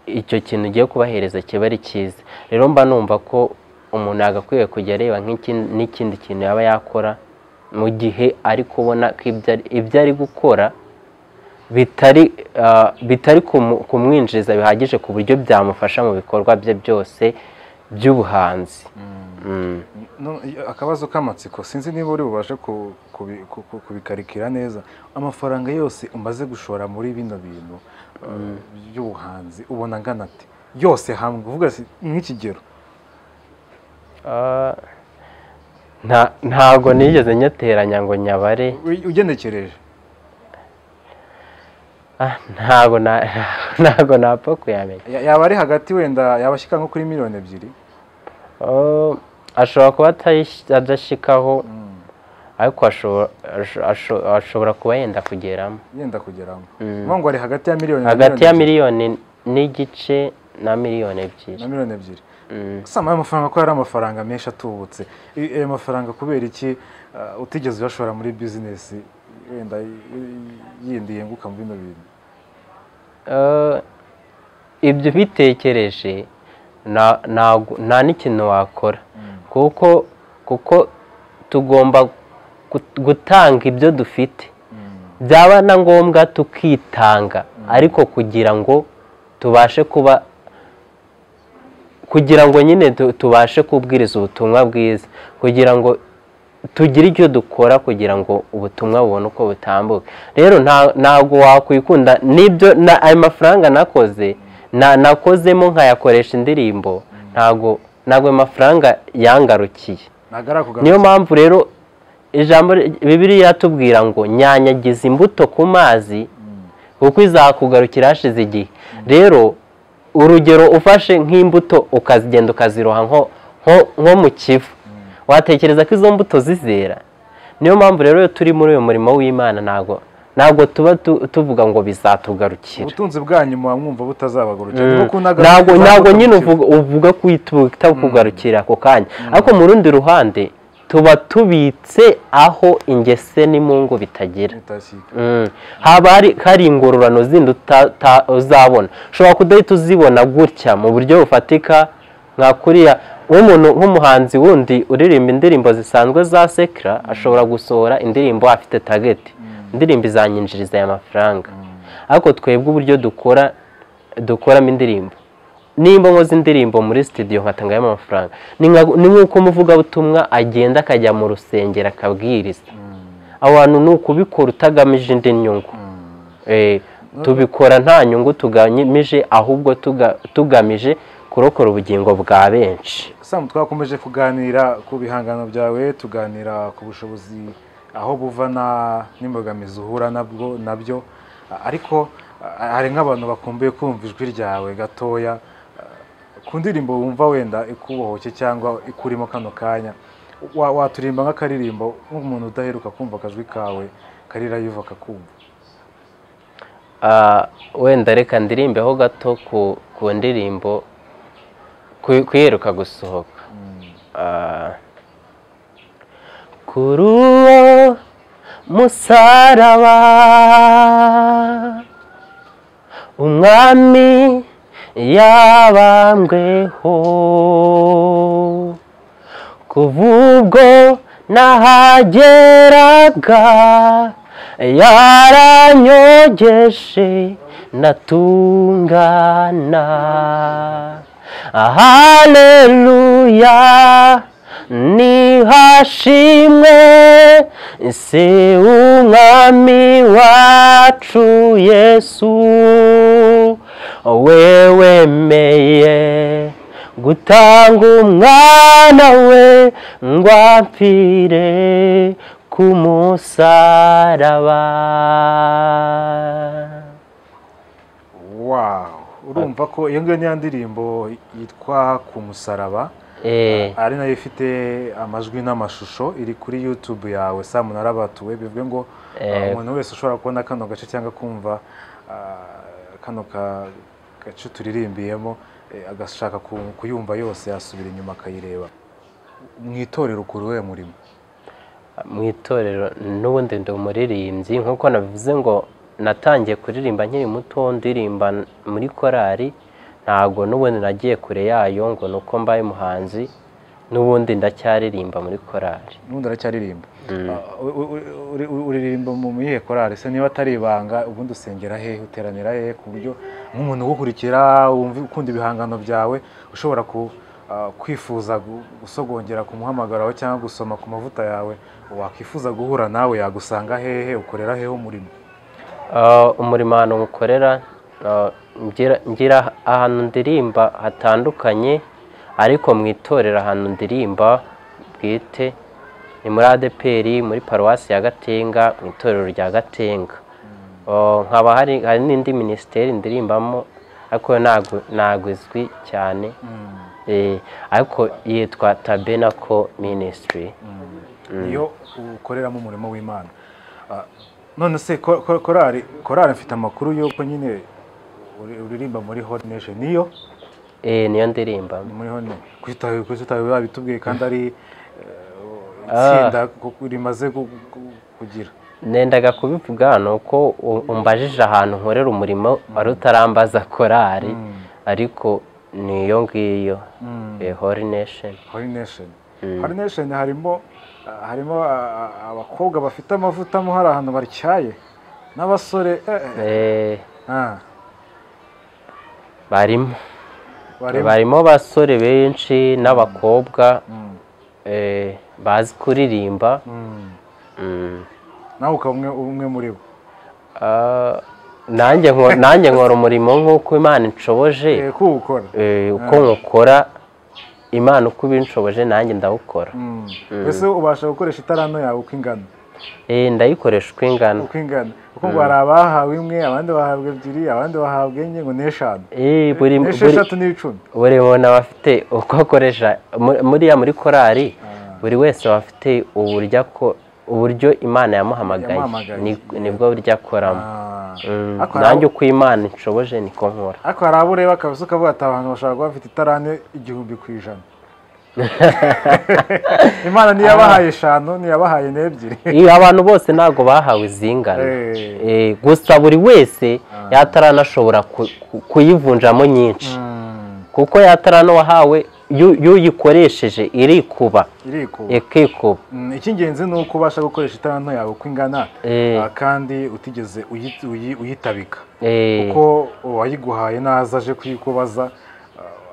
icyo kintu ugiye kubahereza kiba ari cyiza. Rero mba numva ko umuntu yagakwiye kujya areba n'ikindi kintu yaba yakora mu gihe ari kubona ko ibyo ari gukora bitari kumwinjiriza bihagije ku buryo byamufasha mu bikorwa bye byose by'ubuhanzi. Akabazo k'amatsiko, sinzi niba uri bubashe kubikarikira neza. Amafaranga yose umaze gushora muri bino bintu by'ubuhanzi ubona angana ate yose hamwe, uvuga nk'ikigero? Ntabwo nigeze nyateranya ngo nyabare. Ugenekereje? Ntabwo napfa kuyamenya. Yaba ari hagati, wenda yabashyika nko kuri 2 miliyoni? Ashobora kuba adashyikaho, ariko ashobora kuba yenda kugeramo. Yenda kugeramo. Ngo ari hagati ya miliyoni, hagati ya 1.5 miliyoni na 2 miliyoni. Na 2 miliyoni. Sama, ayo mafaranga ko ari amafaranga menshi atubutse, ayo mafaranga kubera iki utigeze uyashora muri bizinesi wenda yindi yenguka mu bino bintu? Ibyo bitekereje nta n'ikintu wakora, kuko tugomba gutanga ibyo dufite, byaba na ngombwa tukitanga, ariko kugira ngo tubashe kuba, kugira ngo nyine tubashe kubwiriza ubutumwa bwiza, kugira ngo tugire icyo dukora kugira ngo ubutumwa bubone uko butambuka. Rero ntabwo wakwikunda n'ibyo ayo mafaranga nakoze nakozemo nkayakoresha indirimbo, ntabwo ayo mafaranga yangarukiye. Niyo mpamvu rero ijambo Bibiliya iratubwira ngo nyanyagiza imbuto ku mazi, kuko izakugarukira hashize igihe. Rero urugero, ufashe nk'imbuto ukazigenda ukaziroha nko mu Kivu, watekereza ko izo mbuto zizera? Niyo mpamvu rero iyo turi muri uyu murimo w'Imana, ntabwo tuba tuvuga ngo bizatugarukira. Ubutunzi bwanyu muba mwumva butazabagarukira? Ntabwo nyine uvuga ko itakugarukira ako kanya, ariko mu rundi ruhande tuba tubitse aho ingese n'imungu bitagira, haba hari ingororano zindi uzabona. Ushobora kudahita uzibona gutya mu buryo bufatika nka kuriya nk'umuntu, nk'umuhanzi wundi uririmba indirimbo zisanzwe za secular, ashobora gusohora indirimbo afite target, indirimbo izanyinjiriza aya mafaranga. Ariko twebwe uburyo dukora, dukoramo indirimbo, nimba nkoze indirimbo muri studio nkatangayo amafaranga, ni nk'uko umuvugabutumwa agenda akajya mu rusengero akabwiriza aho hantu. Ni ukubikora utagamije indi nyungu. Tubikora nta nyungu tugamije, ahubwo tugamije kurokora ubugingo bwa benshi. Sam, twakomeje kuganira ku bihangano byawe, tuganira ku bushobozi aho buva n'imbogamizi uhura nabwo nabyo, ariko hari nk'abantu bakumbuye kumva ijwi ryawe gatoya ku ndirimbo wumva wenda ikubohoke cyangwa ikurimo kano kanya. Waturimba nk'akaririmbo, nk'umuntu udaheruka kumva akajwi kawe karira yuva akakumva? Wenda reka ndirimbeho gato ku ndirimbo kuyiheruka gusohoka. Kuri uwo musaraba, Umwami yabambweho. Kuva ubwo nahageraga yaranyogeshe natungana. Haleluya nihashimwe se umwami wacu Yesu, we wemeye gutanga umwana we ngo apfire ku musaraba. Wow, urumva ko iyo ngiyo niyo ndirimbo yitwa ku musaraba, ari nayo ifite amajwi n'amashusho, iri kuri YouTube yawe Sam Narabatuwe. Bivuge ngo umuntu wese ushobora kubona kano gace cyangwa kumva kano gace turirimbiyemo agashaka kuyumva yose yasubira inyuma akayireba. Mu itorero ukora uwuhe murimo? Mu itorero n'ubundi ndi umuririmbyi, nk'uko nabivuze ngo natangiye kuririmba nkiri muto, ndirimba muri korali, ntabwo n'ubundi nagiye kure yayo ngo nuko mbaye umuhanzi, n'ubundi ndacyaririmba muri korali. N'ubundi aracyaririmba. Uririmba mu iyihe korali se niba atari ibanga? Ubundi usengera hehe, uteranira hehe, ku buryo nk'umuntu ugukurikira wumva ukunda ibihangano byawe ushobora kwifuza gusogongera ku muhamagaro wawe cyangwa gusoma ku mavuta yawe, wakwifuza guhura nawe yagusanga hehe, ukorera hehe umurimo? Umurimo ahantu nkorera, ngira ahantu ndirimba hatandukanye, ariko mu itorero ahantu ndirimba bwite ni muri ADPR, muri paruwasi ya Gatenga, mu itorero rya Gatenga. Nkaba hari n'indi minisiteri ndirimbamo ariko ntabwo izwi cyane, ariko yitwa Tabernacle Ministry. Iyo ukoreramo umurimo w'Imana. None se korali mfite amakuru y'uko nyine uririmba muri Holy Nation, niyo? Niyo ndirimba muri Holy Nation. Kuki utabitubwiye kandi ari itsinda rimaze kugira? Nendaga kubivuga ni uko umbajije ahantu nkorera umurimo wari utarambaza korali, ariko niyo ngiyo Holy Nation. Holy Nation. Holy Nation harimo abakobwa bafite amavuta mo, hari ahantu batyaye n'abasore. Barimo abasore benshi n'abakobwa bazi kuririmba. Nawe ukaba umwe muri bo? Nanjye nkora umurimo nk'uko Imana inshoboje, uko nkukora Imana uko ibinshoboje nanjye ndawukora. Ese ubasha gukoresha itaranto yawe uko ingana? Ndayikoresha uko ingana. Uko ingana. Kuko ngo hari abahawe imwe, abandi bahabwa ebyiri, abandi bahabwa enye, ngo n'eshanu. N'esheshatu n'icumi. Buri muntu aba afite uko akoresha. Muri korali buri wese aba afite uburyo Imana yamuhamagaye, nibwo buryo akoramo. Nanjye uko Imana inshoboje niko nkora. Ariko hari abo ureba kabisa ukavuga ati abantu bashobora kuba bafite itaranto 1000%. Imana ntiyabahaye 5, ntiyabahaye n'2. Abantu bose ntabwo bahawe izingana, gusa buri wese yataranashobora kuyivunjamo nyinshi, kuko yatarano wahawe uyikoresheje irikuba ikikuba. Icy'ingenzi ni uko ubasha gukoresha itaranto yawe uko ingana, kandi utigeze uyitabika, kuko uwayiguhaye naza aje kuyikubaza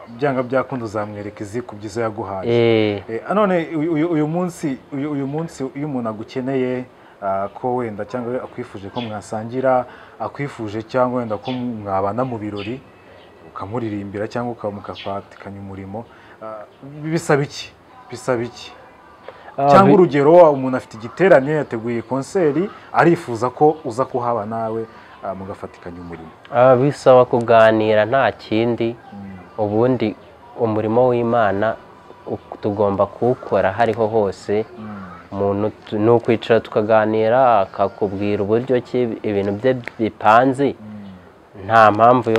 byanga byakunda uzamwereka izikubye izo yaguhaye. None uyu munsi iyo umuntu agukeneye ko wenda cyangwa akwifuje ko mwasangira, akwifuje cyangwa wenda ko mwabana mu birori ukamuririmbira cyangwa mukafatikanya umurimo, bisaba iki? Bisaba iki? Cyangwa urugero umuntu afite igiterane yateguye konseri arifuza ko uza kuhaba nawe mugafatikanya umurimo. Bisaba kuganira nta kindi. Ubundi umurimo w'Imana tugomba kuwukora hariho hose. Umuntu ni ukwicara tukaganira akakubwira uburyo ki ibintu bye bipanze, nta mpamvu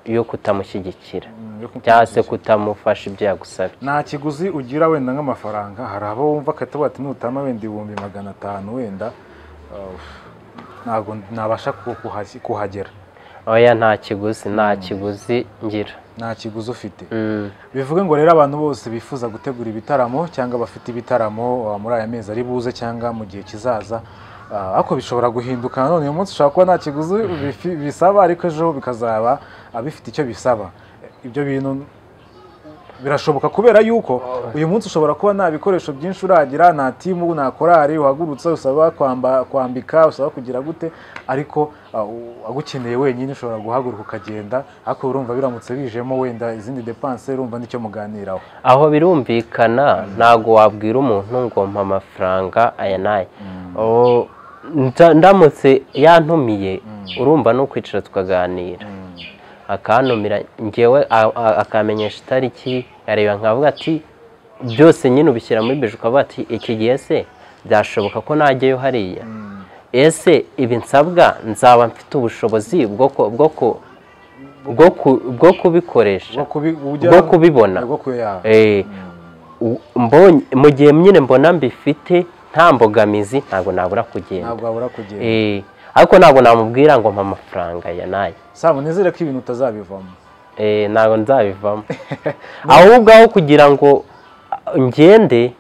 yo kutamushyigikira cyangwa se kutamufasha ibyo yagusabye. Nta kiguzi ugira wenda nk'amafaranga. Hari abo wumva akahita bati nutama wenda 500,000 wenda ntabwo nabasha kuhagera. Oya, nta kiguzi, nta kiguzi ngira. Nta kiguzi ufite. Bivuge ngo rero abantu bose bifuza gutegura ibitaramo cyangwa bafite ibitaramo muri aya mezi ari buze cyangwa mu gihe kizaza, ariko bishobora guhinduka nanone. Uyu munsi ushobora kuba nta kiguzi bisaba, ariko ejo bikazaba bifite icyo bisaba. Ibyo bintu birashoboka kubera yuko uyu munsi ushobora kuba nta bikoresho byinshi uragira, nta timu, nta korari uhagurutse usaba kwambika, usaba kugira gute, ariko agukeneye wenyine ushobora guhaguruka ukagenda. Ariko urumva biramutse bijemo wenda izindi depanse, urumva nicyo muganiraho. Aho birumvikana, ntago wabwira umuntu ngo mpa amafaranga aya n'aya. Ndamutse yantumiye, urumva no kwicara tukaganira, akantumira ngewe akamenyesha itariki, areba nkavuga ati byose nyine ubishyira muri beje, ukavuga ati iki gihe se byashoboka ko najyayo hariya, ese ibi nsabwa nzaba mfite ubushobozi bwo kubikoresha, bwo kubibona. Mu gihe nyine mbona mbifite nta mbogamizi, ntabwo nabura kugenda. Ariko ntabwo namubwira ngo mpa amafaranga ya nayo. Samu, nizere ko ibintu utazabivamo. Ntabwo nzabivamo. Ahubwo aho kugira ngo ngende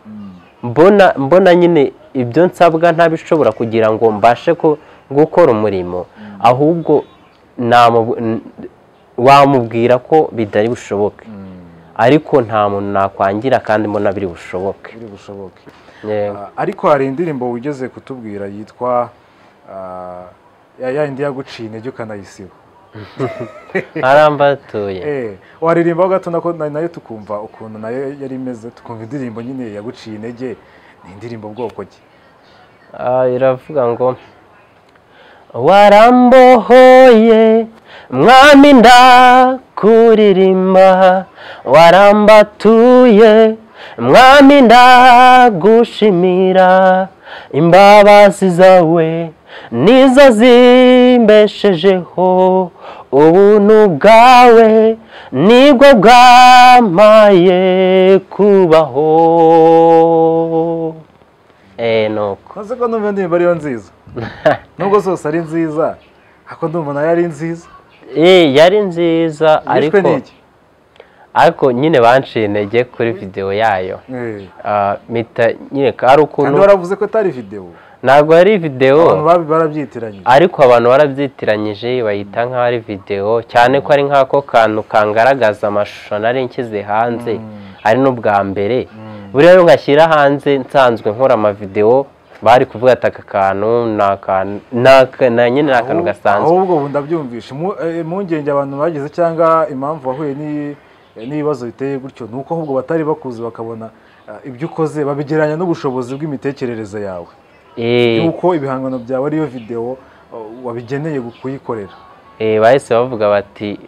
mbona nyine ibyo nsabwa ntabishobora kugira ngo mbashe gukora umurimo, ahubwo wamubwira ko bidari bushoboke. Ariko nta muntu nakwangira kandi mbona biri bushoboke. Biri bushoboke. Ariko hari indirimbo wigeze kutubwira yitwa ya indi yaguciye intege ukanayisiba. Arambatuye. Waririmbaho gato nako nayo tukumva ukuntu nayo yari imeze, tukumva indirimbo nyine yaguciye intege ni indirimbo bwoko ki? Iravuga ngo warambohoye mwami ndakuririmba, warambatuye mwami ndagushimira, imbabazi zawe nizo zimbeshejeho, ubuntu bwawe nibwo bwampaye kubaho. Nuko nzi ko numva indirimbo ariyo nziza, nubwo zose ari nziza, ariko ndumva nayo ari nziza. Yari nziza, ariko nyine banciye intege kuri video yayo. Nyine ari ukuntu kandi waravuze ko atari video. Ntabwo ari video, abantu barabyitiranyije, ariko abantu barabyitiranyije bayita nkaho ari video, cyane ko ari nk'ako kantu kangaragaza amashusho nari nshyize hanze, ari n'ubwa mbere. Buriya rero ngashyira hanze nsanzwe nkora amavideo, bari kuvuga ati aka kantu nyine ni akantu gasanzwe. Ahubwo ubu ndabyumvisha impungenge abantu bagize cyangwa impamvu wahuye n'ibibazo biteye gutyo, ni uko ahubwo batari bakuzi bakabona ibyo ukoze babigereranya n'ubushobozi bw'imitekerereze yawe, yuko ibihangano byawe ariyo video wabigeneye kuyikorera. Bahise bavuga bati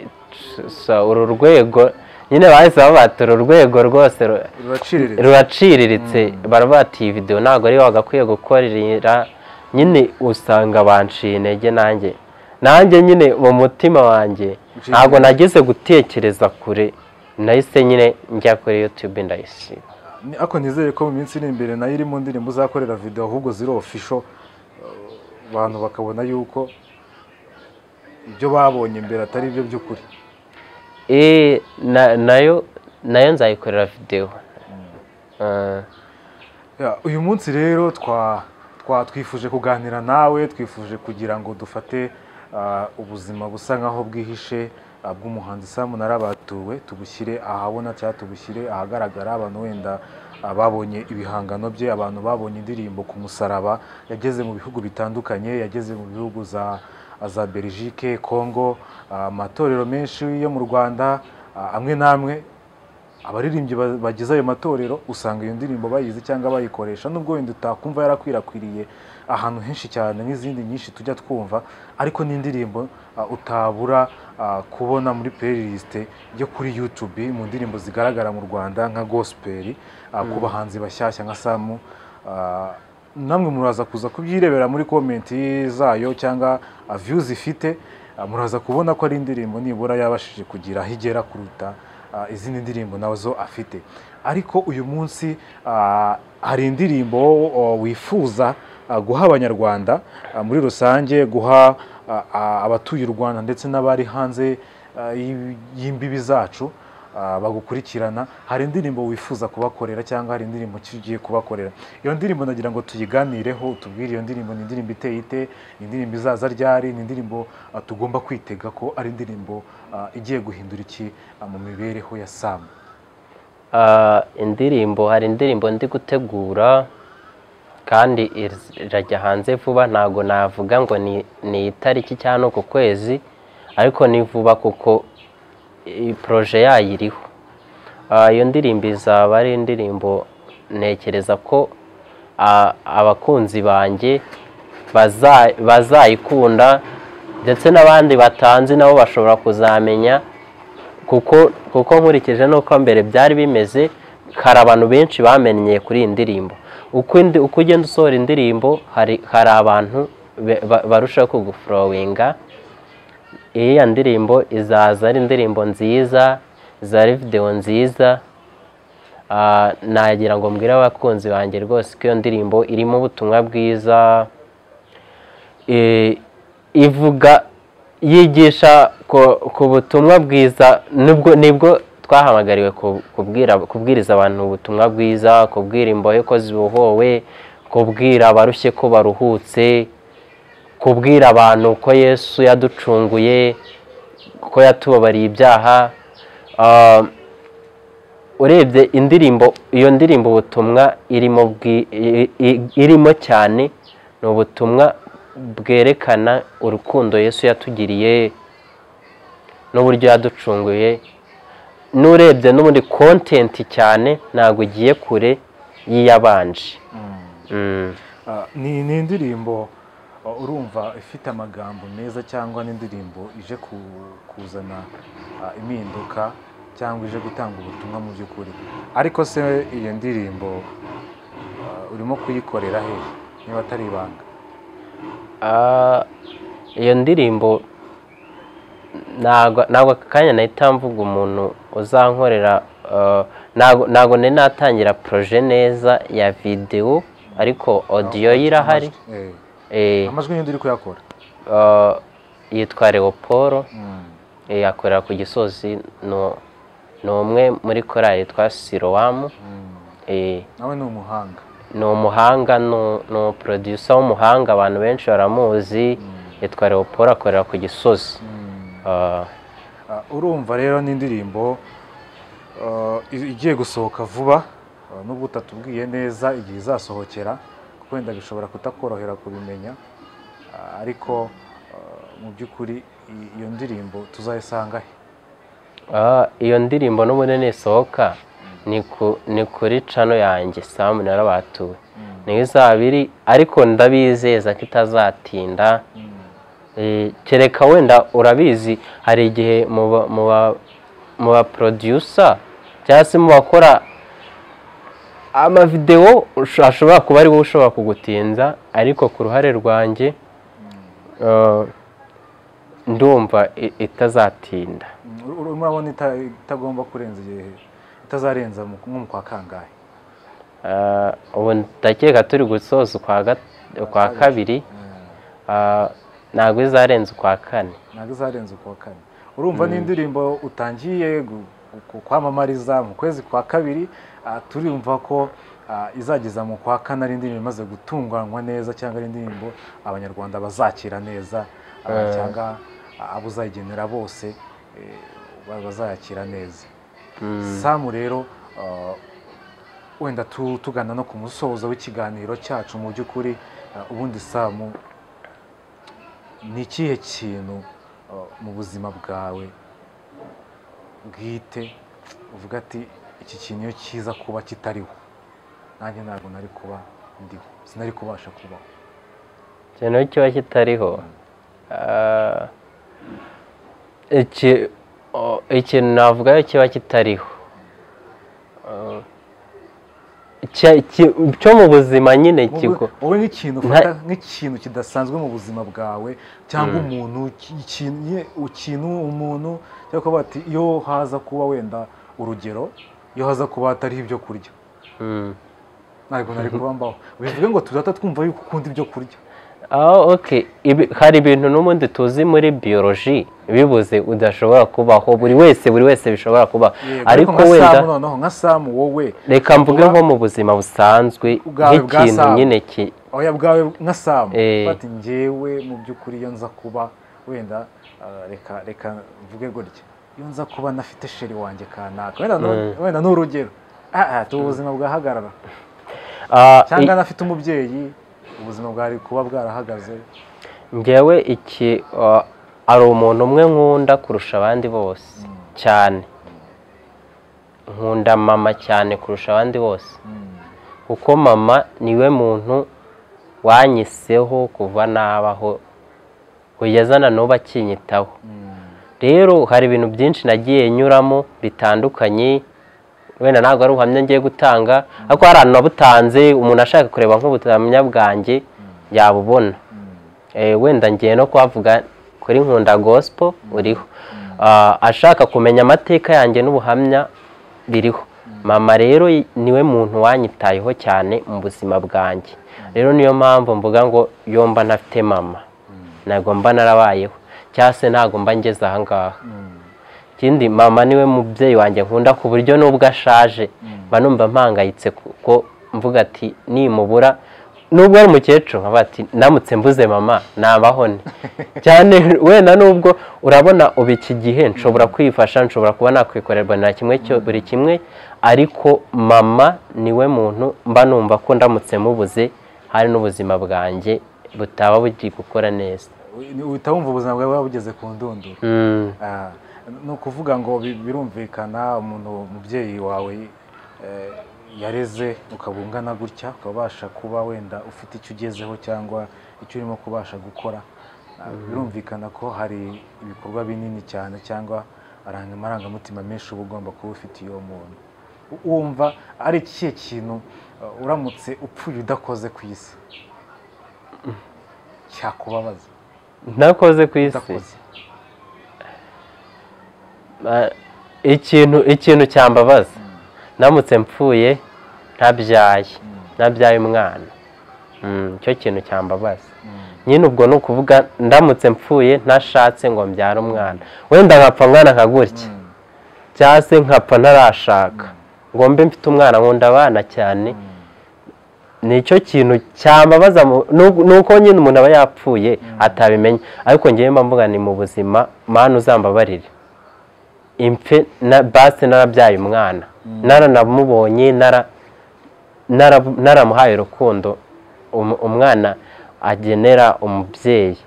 uru rwego nyine, bahise bavuga ati uru rwego rwose ruraciriritse, baravuga ati iyi video ntabwo ari wagakwiye gukorera. Nyine usanga banciye intege, nanjye nyine mu mutima wanjye ntabwo nageze gutekereza kure, nahise nyine njya kuri YouTube ndayisiba. Ariko nizere ko mu minsi iri imbere nayo iri mu ndirimbo uzakorera video, ahubwo ziri official, abantu bakabona yuko ibyo babonye mbere atari ibyo by'ukuri. Nayo nzayikorera video. Uyu munsi rero twifuje kuganira nawe, twifuje kugira ngo dufate ubuzima busa nkaho bwihishe bw'umuhanzi Sam Narabatuwe, tubushyire ahabona cyangwa tubushyire ahagaragara. Abantu wenda babonye ibihangano bye, abantu babonye indirimbo ku musaraba, yageze mu bihugu bitandukanye, yageze mu bihugu za Belgique, Congo, amatorero menshi yo mu Rwanda amwe n'amwe. Abaririmbyi bagize ayo matorero usanga iyo ndirimbo bayizi cyangwa bayikoresha, nubwo wenda utakumva yarakwirakwiriye ahantu henshi cyane nk'izindi nyinshi tujya twumva, ariko n'indirimbo utabura kubona muri playlist yo kuri YouTube mu ndirimbo zigaragara mu Rwanda nka gospel, ku bahanzi bashyashya nka Samu. Namwe muraza kuza kubyirebera muri comment zayo cyangwa views ifite, muraza kubona ko ari indirimbo nibura yabashije kugira aho igera kuruta izindi ndirimbo nazo afite. Ariko uyu munsi hari indirimbo wifuza guha abanyarwanda muri rusange, guha abatuye u Rwanda ndetse n'abari hanze y'imbibi zacu bagukurikirana, hari indirimbo wifuza kubakorera cyangwa hari indirimbo ugiye kubakorera. Iyo ndirimbo nagira ngo tuyiganireho, utubwire iyo ndirimbo ni indirimbo iteye ite, indirimbo izaza ryari, ni indirimbo tugomba kwitega ko ari indirimbo igiye guhindura iki mu mibereho ya Sam. Indirimbo, hari indirimbo ndi gutegura kandi irajya hanze vuba. Ntago navuga ngo ni itariki cyangwa ku kwezi, ariko ni vuba kuko projet yayo iriho. Iyo ndirimbo izaba ari indirimbo ntekereza ko abakunzi banjye bazayikunda, ndetse n'abandi batanzi nabo bashobora kuzamenya, kuko nkurikije n'uko mbere byari bimeze, hari abantu benshi bamenye kuri iyi ndirimbo. Uko ugenda usohora indirimbo hari abantu barushaho kugufurowinga. Iya ndirimbo izaza ari indirimbo nziza, izaba ari video nziza. Nagira ngo mbwire abakunzi banjye rwose ko iyo ndirimbo irimo ubutumwa bwiza, ivuga, yigisha ku butumwa bwiza. Nibwo twahamagariwe kubwiriza abantu ubutumwa bwiza, kubwira imbohe ko zibohowe, kubwira abarushye ko baruhutse, kubwira abantu ko Yesu yaducunguye, ko yatubabariye ibyaha. Urebye indirimbo, iyo ndirimbo ubutumwa irimo cyane ni ubutumwa bwerekana urukundo Yesu yatugiriye n'uburyo yaducunguye. N'urebye n'ubundi content cyane ntabwo ugiye kure y'iyabanje. Ni indirimbo urumva ifite amagambo meza, cyangwa n'indirimbo ije kuzana impinduka cyangwa ije gutanga ubutumwa mu by'ukuri. Ariko se iyo ndirimbo urimo kuyikorera he niba atari ibanga? Iyo ndirimbo ntabwo aka kanya nahita mvuga umuntu uzankorera. Ntabwo nari natangira projet neza ya video, ariko audio irahari. Amajwi y'indi uri kuyakora yitwa Leopold, akorera ku Gisozi, ni umwe muri korali yitwa Siloam. Nawe ni umuhanga, ni umuhanga, ni producer w'umuhanga, abantu benshi baramuzi. Yitwa Leopold, akorera ku Gisozi. Urumva rero n'indirimbo igiye gusohoka vuba, nubwo utatubwiye neza igihe izasohokera, kuko wenda bishobora kutakorohera kubimenya, ariko mu by'ukuri iyo ndirimbo tuzayisanga he? Iyo ndirimbo n'ubundi nisohoka ni kuri channel yanjye Sam Narabatuwe, niyo izaba iri, ariko ndabizeza ko itazatinda. Kereka wenda urabizi hari igihe mu ba producer cyangwa se mu bakora amavideo ashobora kuba ari wowe ushobora kugutinza, ariko ku ruhare rwanjye ndumva itazatinda. Urabona itagomba kurenza igihe, itazarenza nko mu kwa kangahe? Ubu ndakeka turi gusoza ukwa kabiri, ntabwo izarenza ukwa kane. Ntabwo izarenza ukwa kane. Urumva n'indirimbo utangiye kwamamariza mu kwezi kwa kabiri, turumva ko izageza mu kwa kane ari indirimbo imaze gutunganywa neza, cyangwa ari indirimbo abanyarwanda bazakira neza, cyangwa abo uzayigenera bose bazayakira neza. Sam rero wenda tugana no ku musozo w'ikiganiro cyacu, mu by'ukuri ubundi Sam ni ikihe kintu mu buzima bwawe bwite uvuga ati iki kintu iyo kiza kuba kitariho nanjye ntabwo nari kuba ndiho, sinari kubasha kubaho? Ikintu kiba kitariho, ikintu navuga kiba kitariho cyo mu buzima nyine, wowe nk'ikintu ufata nk'ikintu kidasanzwe mu buzima bwawe, cyangwa umuntu, ikintu umuntu, cyangwa bati iyo haza kuba wenda urugero, iyo haza kuba hatariho ibyo kurya, Ntabwo nari kuba mbaho. Bivuge ngo tuzata twumva yuko ukunda ibyo kurya. Okay. Hari ibintu n'ubundi tuzi muri biology bibuze udashobora kubaho, buri wese bishobora kuba. Ariko wenda noneho nka Sam wowe reka mvuge nko mu buzima busanzwe nk'ikintu nyine ki oya bwawe nka Sam bati njyewe mu by'ukuri iyo nza kuba wenda reka mvuge gutya, iyo nza kuba nafite sheri wanjye kanaka wenda n'urugero ubuzima bwahagarara, cyangwa nafite umubyeyi ubuzima bwari kuba bwarahagaze. Njyewe iki ari umuntu umwe nkunda kurusha abandi bose cyane, nkunda mama cyane kurusha abandi bose, kuko mama niwe muntu wanyiseho kuva nabaho kugeza na n'ubu akinyitaho. Rero hari ibintu byinshi nagiye nyuramo bitandukanye, wenda ntabwo ari ubuhamya ngiye gutanga, ariko hari ahantu nabutanze umuntu ashaka kureba nk'ubuhamya bwanjye yabubona. Wenda ngiye no kuhavuga kuri Nkunda Gospel uriho, ashaka kumenya amateka yanjye n'ubuhamya biriho. Mama rero niwe muntu wanyitayeho cyane mu buzima bwanjye. Rero niyo mpamvu mvuga ngo yomba ntafite mama ntabwo mba narabayeho, cyangwa se ntabwo mba ngeze aha ngaha. Ikindi mama niwe mubyeyi wanjye nkunda ku buryo nubwo ashaje mba numva mpangayitse, kuko mvuga ati nimubura nubwo ari umukecuru nkaba ati ndamutse mbuze mama nabaho nte cyane. Wenda nubwo urabona ubu iki gihe nshobora kwifasha, nshobora kuba nakwikorerwa na kimwe cyo buri kimwe, ariko mama niwe muntu mba numva ko ndamutse mubuze hari n'ubuzima bwanjye butaba bugiye gukora neza. Uhita wumva ubuzima bwawe buba bugeze ku ndunduro. Ni ukuvuga ngo birumvikana umuntu umubyeyi wawe yareze ukaba ungana gutya, ukabasha kuba wenda ufite icyo ugezeho cyangwa icyo urimo kubasha gukora, birumvikana ko hari ibikorwa binini cyane cyangwa amarangamutima menshi uba ugomba kuba ufite iyo muntu. Wumva ari ikihe kintu uramutse upfuye udakoze ku isi cyakubabaza? Ntakoze ku isi ikintu cyambabaza ndamutse mpfuye ntabyaye umwana, icyo kintu cyambabaza nyine. Ubwo ni ukuvuga ndamutse mpfuye ntashatse ngo mbyare umwana, wenda nkapfa mwana nka gutya, cyangwa se nkapfa ntarashaka ngo mbe mfite umwana. Nkunda abana cyane, nicyo kintu cyambabaza. Nuko nyine umuntu aba yapfuye atabimenya, ariko ngewe mba mvuga ni mu buzima Mana uzambabarire impfe na base narabyaye umwana, naranamubonye, naramuhaye urukundo umwana agenera umubyeyi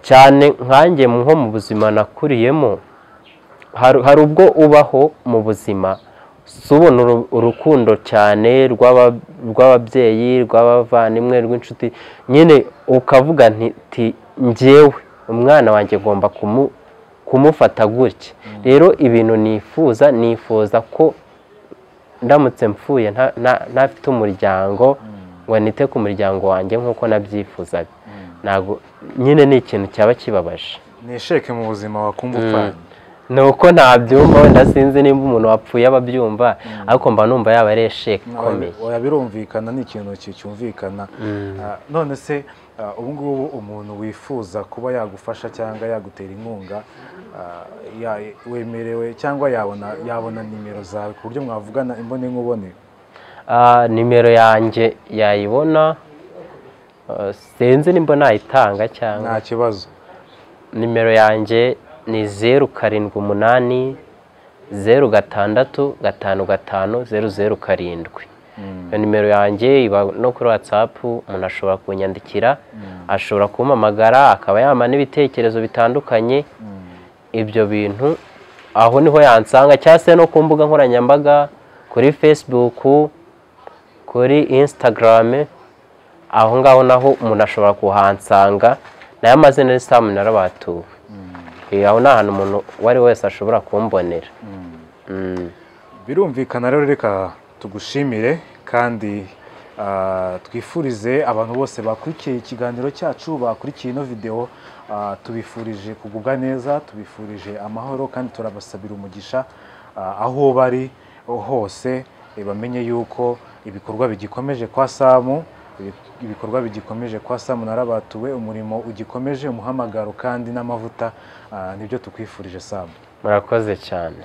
cyane. Nkanjye nko mu buzima nakuriyemo, hari ubwo ubaho mu buzima subona urukundo cyane rw'ababyeyi, rw'abavandimwe, rw'inshuti, nyine ukavuga nti njyewe umwana wanjye ngomba kumufata gutya. Rero ibintu nifuza ko ndamutse mpfuye ntafite umuryango ngo nite ku muryango wanjye nk'uko nabyifuzaga, ntabwo nyine ni ikintu cyaba kibabaje. Ni esheke mu buzima wakumva upfanye. Ni uko ntabyumva, wenda sinzi nimba umuntu wapfuye ababyumva, ariko mba numva yaba ari esheke ikomeye. Oya birumvikana, ni ikintu cyumvikana. None se ubu ngubu umuntu wifuza kuba yagufasha cyangwa yagutera inkunga wemerewe cyangwa yabona nimero zawe ku buryo mwavugana imbone nkubone? Nimero yanjye yayibona, sinzi nimba nayitanga cyangwa nta kibazo. Nimero yanjye ni 078 06 55 0 07. Iyo nimero yanjye iba no kuri WhatsApp, umuntu ashobora kunyandikira, ashobora kumpamagara akaba yampa n'ibitekerezo bitandukanye. Ibyo bintu aho niho yansanga, cyangwa se no ku mbuga nkoranyambaga, kuri Facebook, kuri Instagram, aho ngaho naho umuntu ashobora kuhansanga. Nayo amazina ni Sam Narabatuwe. Aho ni ahantu umuntu uwo ari wese ashobora kumbonera. Birumvikana rero, reka tugushimire kandi twifurize abantu bose bakurikiye ikiganiro cyacu, bakurikiye ino video, tubifurije kugubwa neza, tubifurije amahoro kandi turabasabira umugisha aho bari hose, bamenye yuko Ibikorwa bigikomeje kwa Samu, ibikorwa bigikomeje kwa Samu Narabatuwe, umurimo ugikomeje, umuhamagaro kandi n'amavuta, nibyo tukwifurije, Samu. Murakoze cyane.